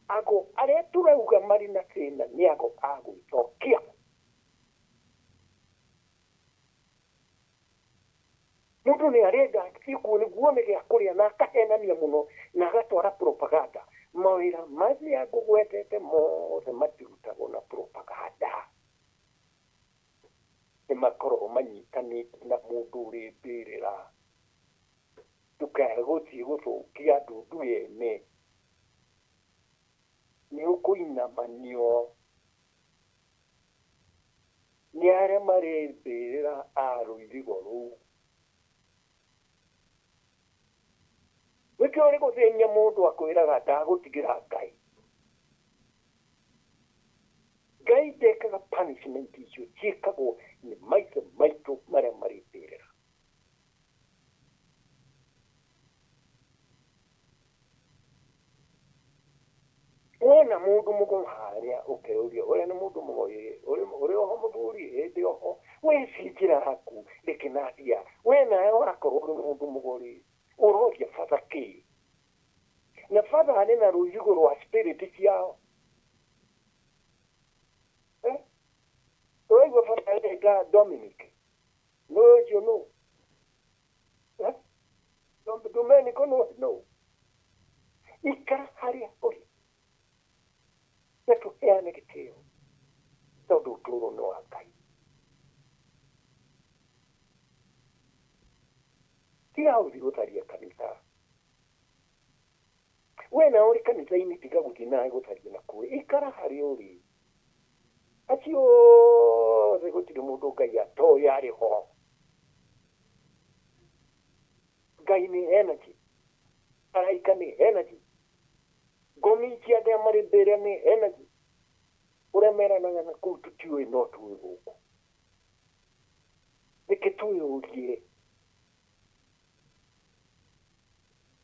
Ago arĩa tũrauga marĩ na thĩna nĩ ago a gwĩcokia. Mũndũ nĩ arenda athiĩ kuo nĩguo one gĩa kũrĩa na akahenania mũno na agatwara propaganda. Mawĩra marĩa ngũgwetete mothe matirutagwo na propaganda. Nĩ makoragwo manyitanĩte na mũndũ ũrĩ mbĩrĩra. Ndũkae gũthiĩ gũthũkia ndundu yene. Nĩ ũkũinamanio nĩ arĩa marĩ mbĩrĩra a rũirigo rũu. Nĩkĩo ũrĩ gũthĩnia mũndũ akwĩraga ndagũtigĩra Ngai. Ngai ndekaga punishment icio ciĩkagwo nĩ maithe maitũ marĩa marĩ mbĩrĩra. Wona mundu mugo haria ukeuria uria ni mundu mugo uri oho muthuri hindi oho we ci njira yaku rikinathia we nawe wakorwo uri mundu mugo ri uroria batha ki na batha arĩ na rũirigo rwa spirit ciao ũraigua batha areta Dominic no ũcio no Domenico no no ikara harĩa ũrĩ na tũheane gĩtĩo tondũ ũtũũro nĩ wa Ngai. Tiga gũthiĩ gũtharia kanitha. We na ũrĩ kanitha-inĩ tiga gũthiĩ nawe gũtharia na kũrĩa, ikara harĩa ũrĩ. Acio othe gũtirĩ mũndũ Ngai atoĩ arĩ ho. Ngai nĩ energy, araika nĩ energy, ngomi cia arĩa marĩ mbere nĩ energy. Ũrĩa meranaga na kũu tũtiũĩ no tũĩ gũkũ. Reke twĩyũrie.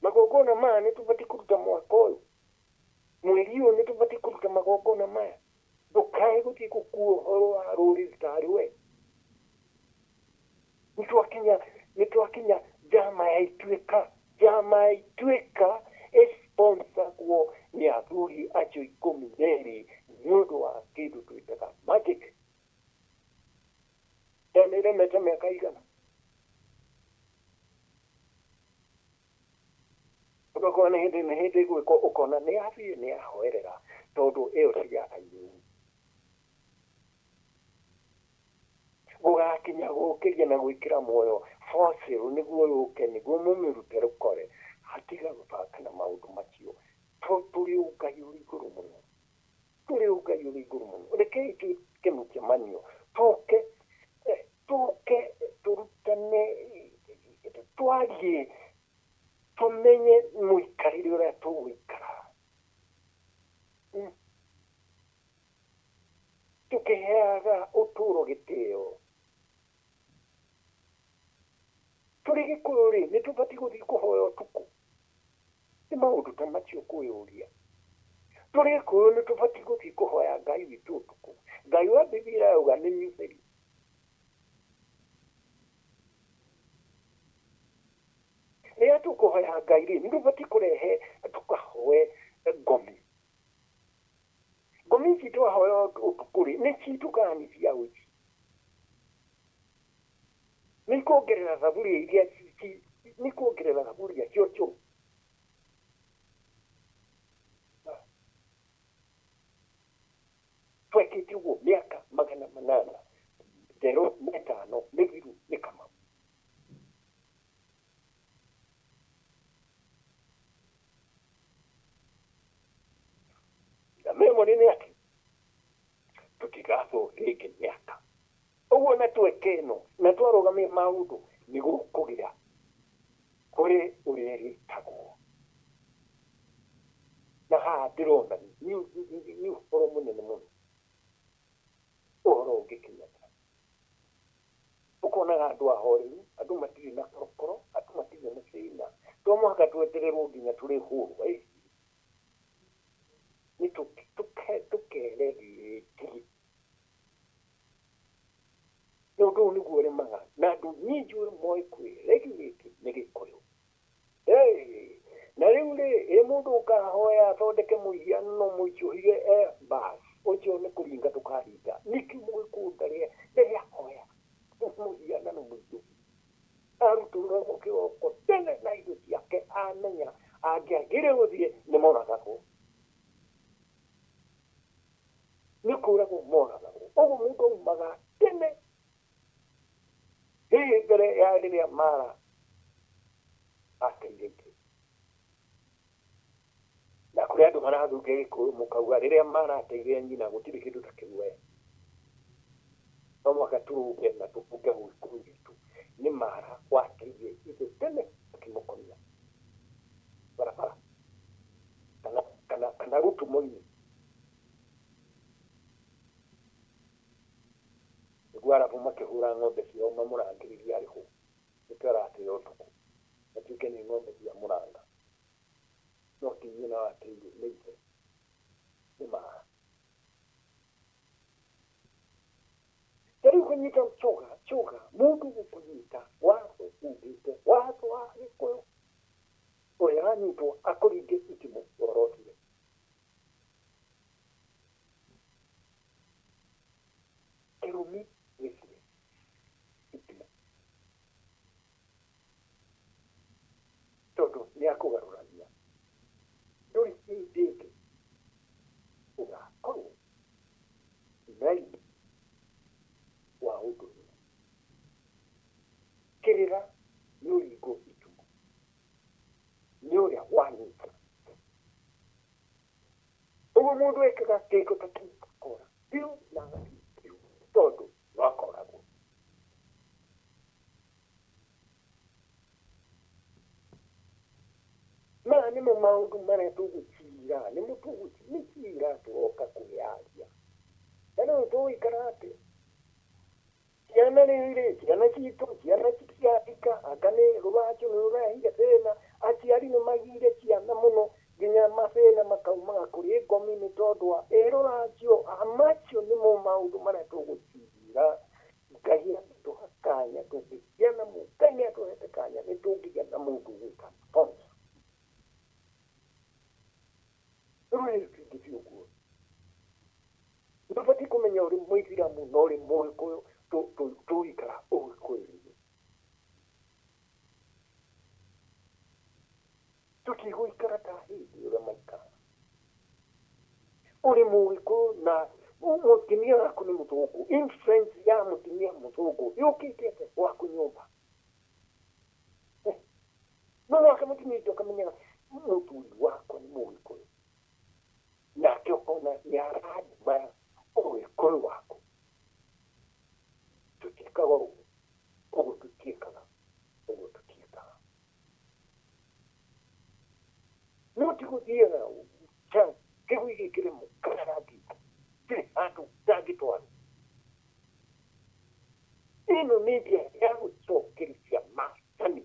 Magongona maya nĩ tũbatiĩ kũruta mwaka ũyũ, mweri ũyũ nĩ tũbatiĩ kũruta magongona maya. Ndũkae gũthiĩ gũkua ũhoro wa rũrĩrĩ tarĩ we. Nĩ twakinya njama ya Ituĩka, njama ya Ituĩka ĩsponsagwo nĩ athuri acio 12 nĩ ũndũ wa kĩndũ twĩtaga magic. Na nĩ ĩremete mĩaka igana. Ũgakorwo nĩ hĩndĩ nĩ hĩndĩ ĩgwĩkwo ũkona nĩ yathiĩ nĩ yahoerera tondũ ĩyo ti ya airĩtu. Gũgakinya gũkĩria na gwĩkĩra muoyo fossil nĩguo yũke nĩguo mũmĩrute rũkore. Hatiga gũthaka na maũndũ macio. Tũrĩ ũngai ũrĩ igũrũ mũno. Tũrĩ ũngai ũrĩ igũrũ mũno. Rekei twĩke mũcemanio tũke tũke tũrutane twarie tũmenye mũikarĩre ũrĩa tũgũikara. Tũkĩheaga ũtũũro gĩtĩo. Tũrĩ Gĩkũyũ rĩ, nĩ tũbatiĩ gũthiĩ kũhoya ũtukũ. Nĩ maũndũ ta macio kwĩyũria. Tũrĩ Gĩkũyũ nĩ tũbatiĩ gũthiĩ kũhoya Ngai witũ ũtukũ. Ngai wa Bibilia yauga nĩ mũtheri. Rĩrĩa tũkũhoya Ngai rĩ, nĩ tũbatiĩ kũrehe tũkahoe ngomi. Ngomi ici twahoya ũtukũ rĩ, nĩ citũ kana nĩ cia ũici? Nĩ kuongerera thaburia iria nĩ kuongerera thaburia cia ũcũrũ. Twekĩte ũguo mĩaka 805 mĩthiru nĩ Kamau. Na memory nĩ atĩ tũtigathwo rĩngĩ mĩaka. Ũguo na tweke ĩno na twarũgamia maũndũ nĩ gũkũgĩa kũrĩ ũrĩa ĩtagwo. Na haha ndĩrona nĩ ũhoro mũnene mũno. Ũhoro ũngĩkinyata. Ũkonaga andũ ahoreru, andũ matirĩ na korokoro, andũ matirĩ na thĩna. To mũhaka twetererwo nginya tũrĩhũrwo. Nĩ tũkererie. Nĩ ũndũ ũyũ nĩguo ũremaga na andũ nyingĩ moĩ kwĩregulate nĩ Gĩkũyũ. Na rĩu rĩ, ĩ mũndũ ũkahoya athondeke mũhianano mũicũhie bas, ũcio nĩ kũringa tũkaringa. Nĩkĩ Mũgĩkũyũ ndarĩ ahoya mũhianano mũicũhie? Arutũrũragwo kĩroko tene na indo ciake amenya angĩagire gũthiĩ nĩ moragagwo. Nĩ kũragwo moragagwo. Ũguo mũndũ aumaga tene hihi mbere ya rĩrĩa mara ateithĩtie. Na kũrĩ andũ marathungia Gĩkũyũ mũkauga rĩrĩa mara ateithia nyina gũtirĩ kĩndũ ta kĩu we. No mũhaka tũrũnge na tũbunge Gĩkũyũ witũ. Nĩ mara wateithia ithe tene akĩmũkomia barabara kana rutumo-inĩ. Nĩguo Arabu makĩhũra ng'ombe ciao mamũrangĩrĩrie arĩ ho. Nĩkĩo aratĩra ũtukũ. Matuĩke nĩ ng'ombe cia mũranga. No ti nyina wateirwo nĩ ithe. Nĩ Gũkũnyita coga coga mũndũ gũkũnyita watho ugĩte watho wa Gĩkũyũ ũrĩa anyitwo akũringe itimũ ũhoro ũcio. Kĩrumi gĩkĩre itimũ tondũ nĩ akũgarũrania ndũrĩ hĩndĩ ĩngĩ ũgakorwo na riiri wa ũndũire. Kĩrĩra nĩ ũringwo itimũ nĩ ũrĩa wanyita. Ũguo mũndũ ekaga kĩko ta kĩu akora biũ na agathiĩ biũ tondũ no akoragwo. Maya nĩmo maũndũ marĩa tũgũcira, nĩmo nĩ cira tũroka kwĩyaria. Na rĩu tũgũikara atĩa? Ciana rĩu rĩ, ciana citũ, ciana citiahika, anga nĩ rũracio nĩ rũrehire thĩna, aciari nĩ magire ciana mũno nginya mathĩna makaumaga kũrĩ ngomi nĩ tondũ wa ĩ rũracio, macio nĩmo maũndũ marĩa tũgũcira. Ngai angĩtũha kanya tũngĩgĩa na mũndũ, Ngai nĩ atũhete kanya nĩ tũngĩgĩa na mũndũ ũgwĩka sponsor. Rũrĩrĩ rũtingĩthiĩ ũguo. Ndũbatiĩ kũmenya ũrĩ mũithĩramu na ũrĩ mũgĩkũyũ tũgũikara ũgĩkũyũ-inĩ. Tũtigũikara ta hĩndĩ ũrĩa maikaraga. Ũrĩ mũgĩkũyũ na mũtumia waku nĩ mũthũngũ, influence ya mũtumia mũthũngũ yũkĩte atĩa gwaku nyũmba? No mũhaka mũtumia ũcio akamenyaga mũthuri wakwa nĩ mũgĩkũyũ, nake ũkona nĩ aradmire ũgĩkũyũ waku. Tũtiĩkaga ũguo, ũguo tũtiĩkaga, ũguo tũtiĩkaga. No ti gũthiaga kĩgui gĩkĩrĩ mũkara ngingo, gũtirĩ handũ ũtangĩtwarwo. Ĩno nĩ njĩra ya gũcokereria maathani.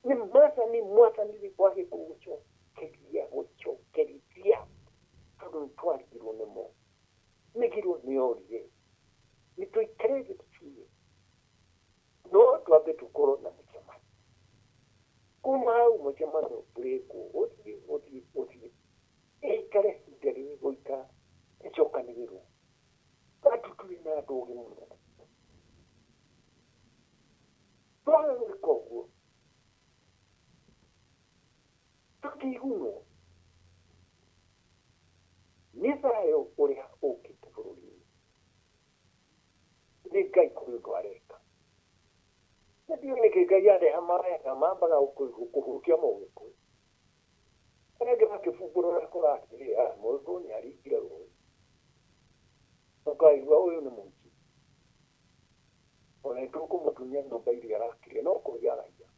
Nĩ maathani mwathani wa Gĩkũyũ gũcokeria gũcokerithia tondũ nĩ twarigirwo nĩmo. Mĩgiro nĩ yorire. Nĩ tũikare thĩ tũcirie. No twambe tũkorwo na mũcemanio. Kuma hau mũcemanio ũrĩkwo ũthiĩ ũthiĩ ũthiĩ ĩikare ihinda rĩgũikara ĩcokanĩrĩrwo. Andũ tũrĩ na andũ ogĩ mũno. Twaga gwĩka ũguo tũtigunwo nĩ thayũ ũrĩa ũkĩte bũrũri-inĩ. Nĩ Ngai kũrĩ ũndũ areka. Na ndiũĩ nĩkĩ Ngai areha maya mambaga kũhutia mũgĩkũyũ. Arĩa angĩ makĩbumbũra ũrĩa kũrathiĩ, mũgĩkũyũ nĩ aringire rũĩ. Ũkaigua ũyũ nĩ mũici. Ona nĩtũkũmũtunya nyũmba iria arakire no kũiya araiya.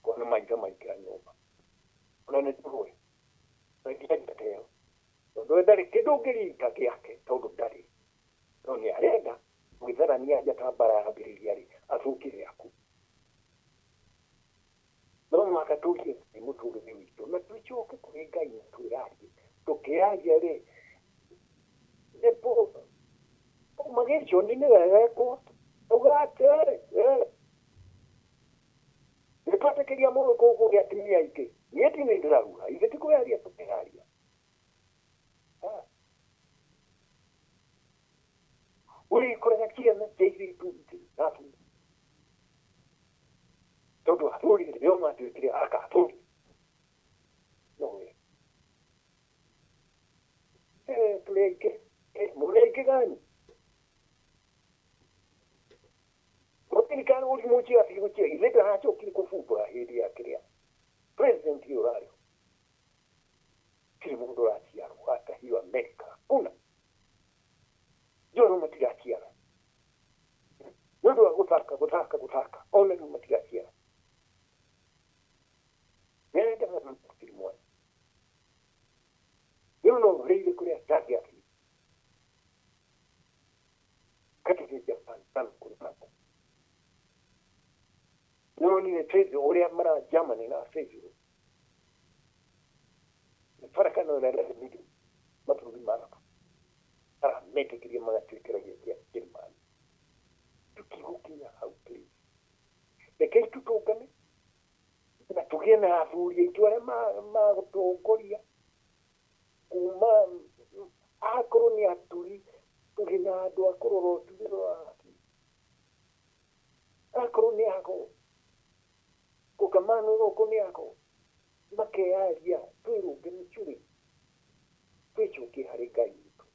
Kona maitho maingĩra nyũmba. Ona nĩ tũrũĩ. Na nginya njata ĩyo. Tondũ we ndarĩ kĩndũ ũngĩringa gĩake tondũ ndarĩ. No nĩ arenda gwĩtharania njata mbara yambĩrĩria rĩ, athũkie gĩaku. No mũhaka tũrie Ngai mũtũrĩre witũ na tũcoke kũrĩ Ngai na twĩrarie. Tũkĩaria rĩ, magĩcioni nĩ wegekwo. Auga atĩ nĩ twetĩkĩria mũgĩkũyũ kũgĩa atumia aingĩ. Niĩ ti niĩ ndĩrauga, ithuĩ ti kwĩyaria tũkĩyaria. Ũrĩkoraga ciana cia airĩtu itirĩ na athuri. Tondũ athuri nĩo matuĩkire aka athuri. No we. Tũrĩ aingĩ, mũrĩ aingĩ gani? Gũtirĩ kana ũrimũ ũcio athiĩ gũchia ithe ndaracokire kũbumbũra hĩndĩ ya kĩrĩa president ũyũ ũrarĩ ho. Gũtirĩ mũndũ ũraciarwo hata hiyo America hakuna. Njũĩ matiraciara. Nĩ ũndũ wa gũthaka gũthaka gũthaka ona rĩu matiraciara. Nĩarendaga gũtirĩ mwana. Rĩu no ũrĩire kũrĩa ndangĩathiĩ. Katika Japan sana kũrĩ nako. Nĩwonire trade ũrĩa mara Germany na save Farakano na 11 million. Marabu arametĩkĩria magatuĩka raia cia Njĩrĩmani. Tũtigũkinya hau please. Rekei tũtũngane na tũgĩe na athuri aitũ arĩa magũtongoria kuma akorwo nĩ aturi tũgĩe na andũ a kũrora ũturi wa akorwo nĩ ago kongamano gũkũ nĩ ago makeyaria twĩrũnge mĩcũrĩ twĩcokie harĩ Ngai witũ.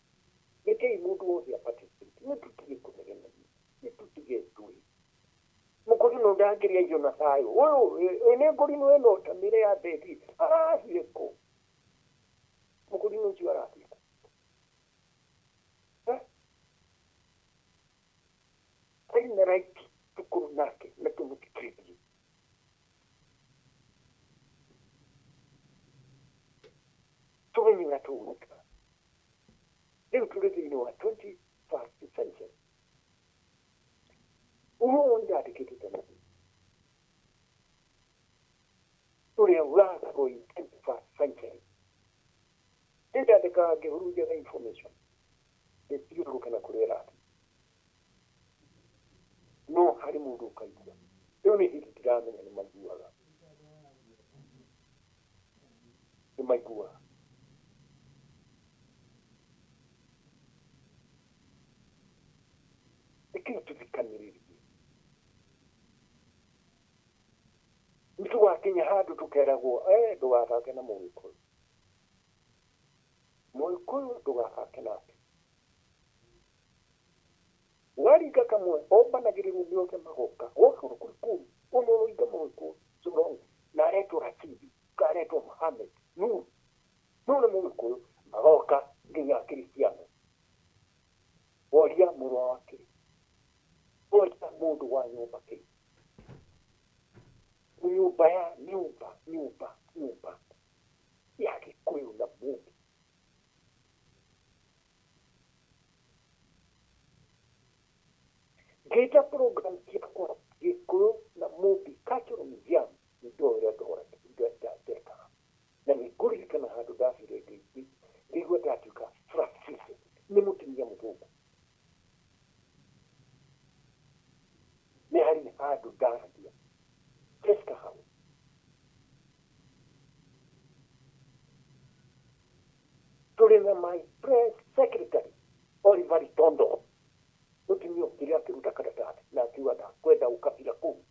Rekei mũndũ wothe aparticipate. Nĩ tũtige kũnegenania, nĩ tũtige ndũĩ. Mũkũrinũ ndangĩrĩa irio na thayũ. Ũyũ nĩ ngũrinũ ĩno ta mĩre ya bethi arathiĩ kũ? Mũkũrinũ ũcio arathiĩ kũ? Arĩ na right tũkorwo nake na tũmũthikĩrĩrie. Tũmenye ũrĩa tũgwĩka. Rĩu tũrĩ thĩinĩ wa 21st century. Ũguo ndandĩkĩte tene. Ũrĩa ũrakorwo in 21st century. Ndĩndandĩkaga ngĩhurunjaga information. Ĩthiũrũrũke na kũrĩa ĩrathiĩ. No harĩ mũndũ ũkaigua. Rĩu nĩ hĩndĩ ndĩramenya nĩ maiguaga. Nĩ maiguaga. Rekei tũthikanĩrĩrie. Nĩ tũgakinya handũ tũkeragwo ndũgathake na Mũgĩkũyũ. Mũgĩkũyũ ndũgathake nake. Waringa kamwe ombanagĩrĩrwo nĩ othe magoka. Gwakorwo kũrĩ kũu ũyũ ũroiga Mũgĩkũyũ so wrong. Na aretwo Rashidi, aretwo Mohammed, Nur. No nĩ Mũgĩkũyũ magoka nginya Akristiano. Woria mũrũ wake. Woria mũndũ wa nyũmba kĩ. Nyũmba ya nyũmba nyũmba nyũmba ya Gĩkũyũ na Mũmbi. Ngĩta program ciakwa Gĩkũyũ na Mũmbi Cultural Museum nĩ ndoĩ ũrĩa ndekaga. Na nĩ ngũririkana handũ ndathire ngĩigua ndatuĩka frustrated nĩ mũtumia mũthũngũ. Nĩ harĩ handũ ndaragia Jessica hau. Tũrĩ na my press secretary Oliver Tondo. Mũtumia ũkĩrĩa akĩruta karatathi na akiuga ndakwenda ũkabira kũu.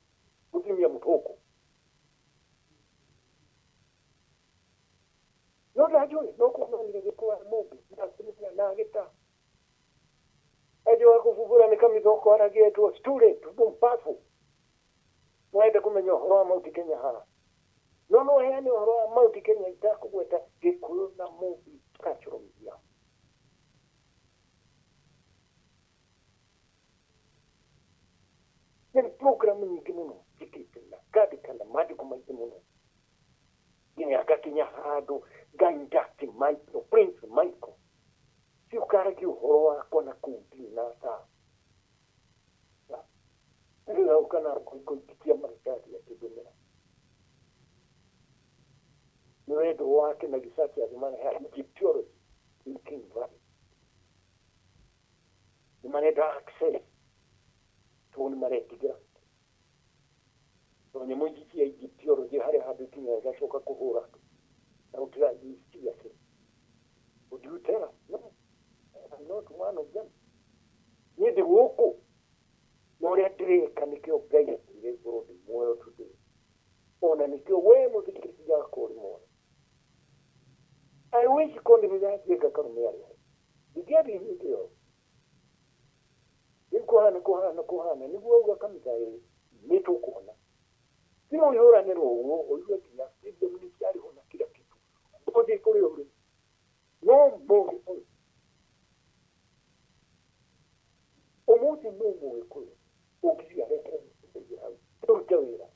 Mũtumia mũthũngũ. No ndanjũĩ no kũonanire Gĩkũyũ na Mũmbi na atumia na agĩta. Enjoga kũbumbũra nĩ kanitha ũkwaragia etwo student mpumbavu. Mwende kũmenya ũhoro wa Mount Kenya haha. No no heane ũhoro wa Mount Kenya itakũgweta Gĩkũyũ na Mũmbi Cultural Museum. Nĩ program nyingĩ mũno njĩkĩte na ngandĩka na maandĩko maingĩ mũno. Nginya ngakinya handũ nga-induct Michael, Prince Michael. Si ũkaragia ũhoro wakwa na kũu ndirĩ na thaa. Rĩu auka na ngũikia maratathi akĩndũmĩra. Nĩ wendo wake na research ya marehe Egyptology in King Valley. Nĩ marenda access tondũ nĩ maretigĩra. Tondũ nyamũ ici cia Egyptology harĩ handũ ikinyaga igacoka kũhũra andũ. Na gũtirathiĩ seriously. Would you tell us? No, I'm not one of them. Niĩ ndĩ gũkũ na ũrĩa ndĩreka nĩkĩo Ngai atũire ngorwo ndĩ muoyo today. Ona nĩkĩo we mũthikĩrĩria wakwa ũrĩ muoyo. I wish korwo nĩndathiĩ ngakarume arĩ ho. Ndingĩathiĩ hĩndĩ ĩyo. Rĩu kũhana kũhana kũhana nĩguo auga kanitha ĩ nĩ tũkuona. Ti mũihũranĩro ũguo ũigue nginya freedom nĩ ciarĩ ho na kila kitu. Ũthiĩ kũrĩa ũrĩ. No Mũgĩkũyũ. Ũmũthĩ no Mũgĩkũyũ ũngĩthiĩ areke hau tũrute wĩra.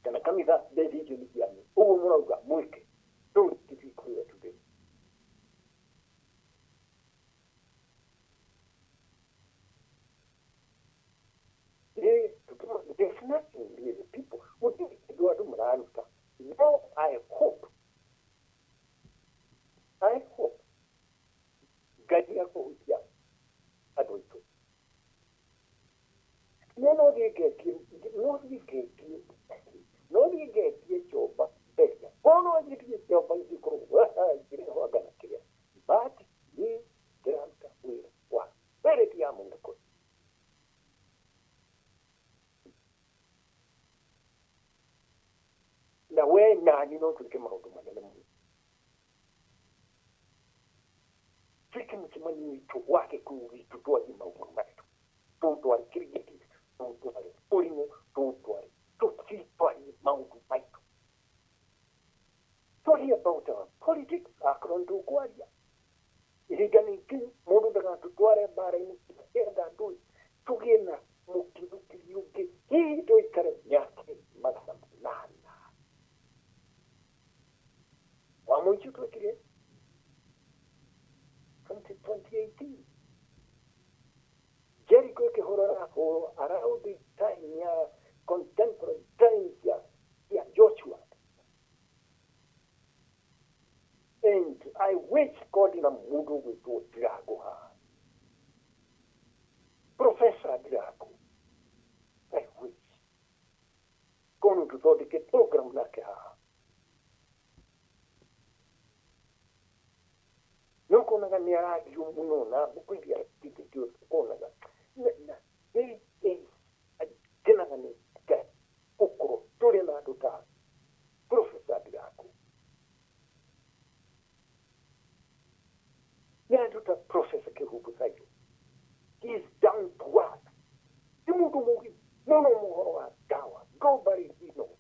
Kana kanitha mbeca icio nĩ cianyu. Ũguo mũrauga mwĩke. Tũthiĩ kũrĩa today. There's nothing really. People would do andũ mararuta. No, I hope Nani no twĩke maũndũ manene mũno. Twĩke mũcemanio witũ wa Gĩkũyũ witũ, twarie maũndũ maitũ, tũtware kĩrigiti, tũtware ũrimũ, tũtware tũtitwarie maũndũ maitũ. Twarie about our politics, akorwo nĩ tũkwaria. Ihinda nĩ ikinyu mũndũ ndagatũtware mbara-inĩ enda ndũĩ, tũgĩe na mũkithũkiri ũngĩ, hihi tũikare mĩaka 800. Wa mũico twekire 2018. Jericho ĩkĩhũrwo ĩrahũrwo around the time ya contemporary times ya Joshua. And I wish God na mũndũ ũgwĩtwo Ndirango haha. Professor Ndirango. I wish. Kono tũthondeke program nake haha. Nĩũkonaga nĩ arario mũno na mbuku iria atigĩtio ũkonaga. Na ngenaga nĩ Ngai gũkorwo tũrĩ na andũ ta Professor Ndirango. Nĩ andũ ta Professor Kĩhumbu Thairu. He is down to earth. Ti mũndũ mũũgĩ mũno mũhoro wa ndawa. Globally he knows.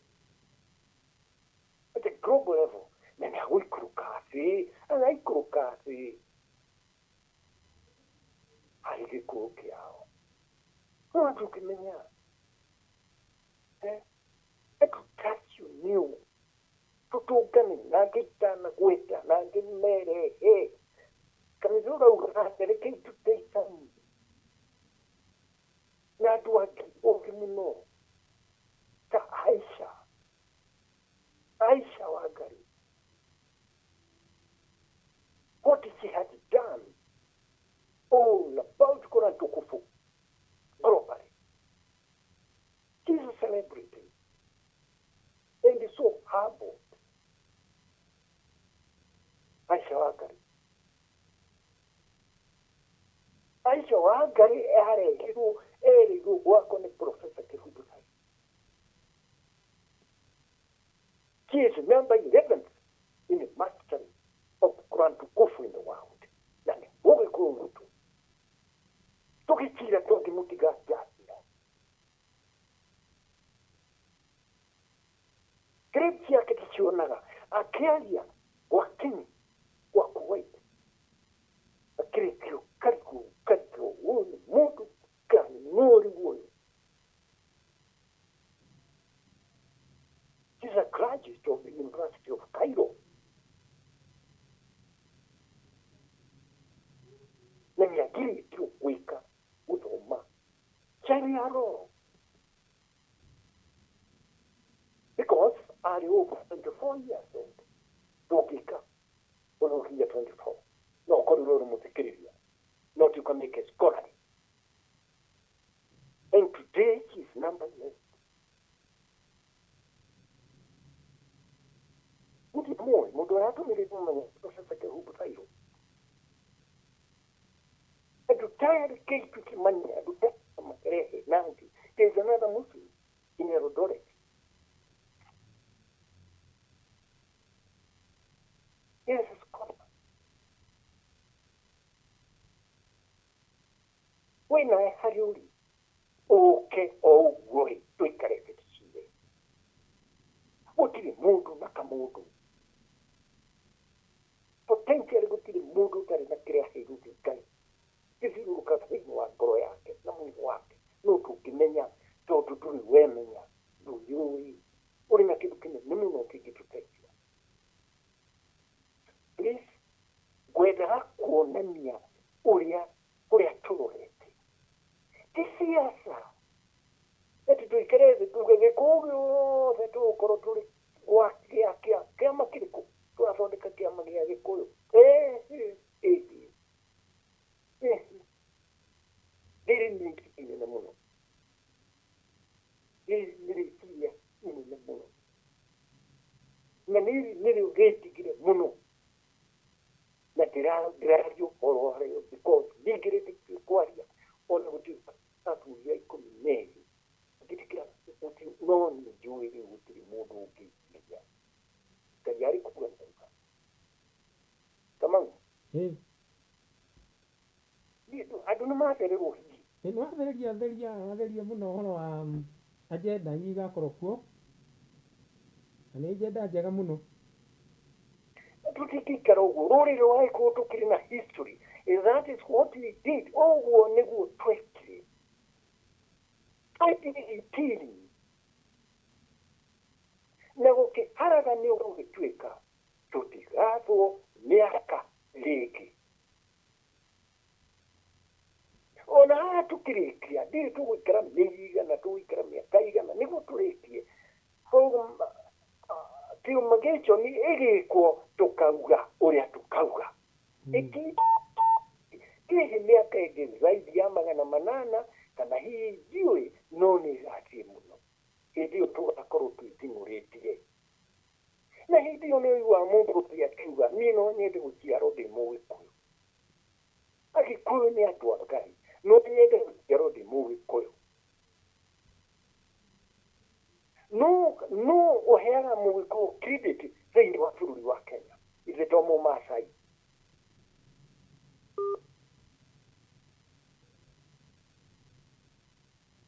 At a global level, na nĩ agũikũrũka thĩ, agaikũrũka thĩ harĩ gĩkũyũ kĩao. No tũkĩmenya andũ ta acio nĩo tũtũngane na ngĩtanagweta na ngĩmerehe kanitha ũrauga atĩ rekei tũteithanie na andũ angĩ ũngĩ mũno ta Aisha, Aisha Wangari. What she had done all about Quran tukufu globally. She's a celebrity and is so humble. Aisha Wangari. Aisha Wangari arehirwo erĩirwo gwakwo nĩ Professor Kĩhumbu Thairu. She is number 11th in the mastery of Quran tukufu in the world. Na nĩ Mũgĩkũyũ witũ. Tũgĩcira tũngĩmũtiga atĩa? Grade ciake tũcionaga akĩaria gwa Kenya, gwa Kuwait. Akĩrĩkio karigũ karigũ, ũyũ nĩ mũndũ kana nũ rĩu ũyũ? She's a graduate of the University of Cairo. Na nĩ agirĩtio gwĩka gũthoma Sharia law because arĩ over 24 years old. Ndũngĩka ona ũkinya 24 no ũkorirwo ũrĩ mũthikĩrĩria, not you can make a scholarly. And today she is number 11. Mũndũ mũndũ ũratũmĩrĩtwo mũno Professor Kĩhumbu Thairu. Andũ tayarĩ tukimanya andũ marehe nangi. There is another Muslim in Eldoret. He is a scholar. We nawe harĩ ũrĩ ũke o ũguo rĩ tũikare thĩ tũcire. Gũtirĩ mũndũ na kamũndũ. Potentially gũtirĩ mũndũ ũtarĩ na kĩrĩa aheirwo nĩ Ngai. Gĩthiũrũrũka thĩinĩ wa ngoro yake na mwĩrĩ wake. No tũngĩmenya tondũ ndũrĩ wemenya, ndũyũĩ, ũrĩ na kĩndũ kĩnene mũno kĩngĩtũteithia. Please, ngwendaga kuonania ũrĩa kũrĩa tũrorete. Ti siasa. Ati tũikare thĩ tuge gĩkũyũ gĩothe tũgũkorwo tũrĩ gwa kĩama kĩrĩkũ tũrathondeka kĩama gĩa Gĩkũyũ. Rĩrĩ nĩ ikinya inene mũno. Rĩrĩ nĩ rĩciria inene mũno. Na rĩrĩ nĩrĩo rĩndigire mũno. Na ndĩraria ũhoro warĩo because ndingĩrĩtĩkio kwaria ona gũtuĩka athuri a 12 ngĩtĩkĩra no nĩ njũĩ rĩu gũtirĩ mũndũ ũngĩngiria. Ndĩrarĩ kuga kuga Kamau. Ĩ. Andũ nĩ macererwo hihi. Nĩ watheria theria watheria mũno ũhoro wa agenda iria igakorwo kuo, na nĩ agenda njega mũno. Tũtingĩikara ũguo rũrĩrĩ rwa Gĩkũyũ tũkĩrĩ na history. That is what we did. Ũguo nĩguo twekire 2018 na gũkĩharaganio gũgĩtuĩka tũtigathwo mĩaka rĩngĩ. Ona haha tũkĩrĩkia ndirĩ tũgũikara mĩeri igana, tũgũikara mĩaka igana nĩguo tũrĩkie fumigation ĩgĩkwo, tũkauga ũrĩa tũkauga. Hihi mĩaka ĩngĩ zaidi ya 800 kana hihi ndiũĩ, no nĩ ĩgathiĩ mũno. Hĩndĩ ĩyo tũgakorwo twĩting'ũrĩtie, na hĩndĩ ĩyo nĩ ũiguaga mũndũ ũngĩ akiuga, niĩ no nyende gũciarwo ndĩ Mũgĩkũyũ. Agĩkũyũ nĩ andũ a Ngai, no nyende gũciarwo ndĩ Mũgĩkũyũ. No no ũheaga Mũgĩkũyũ.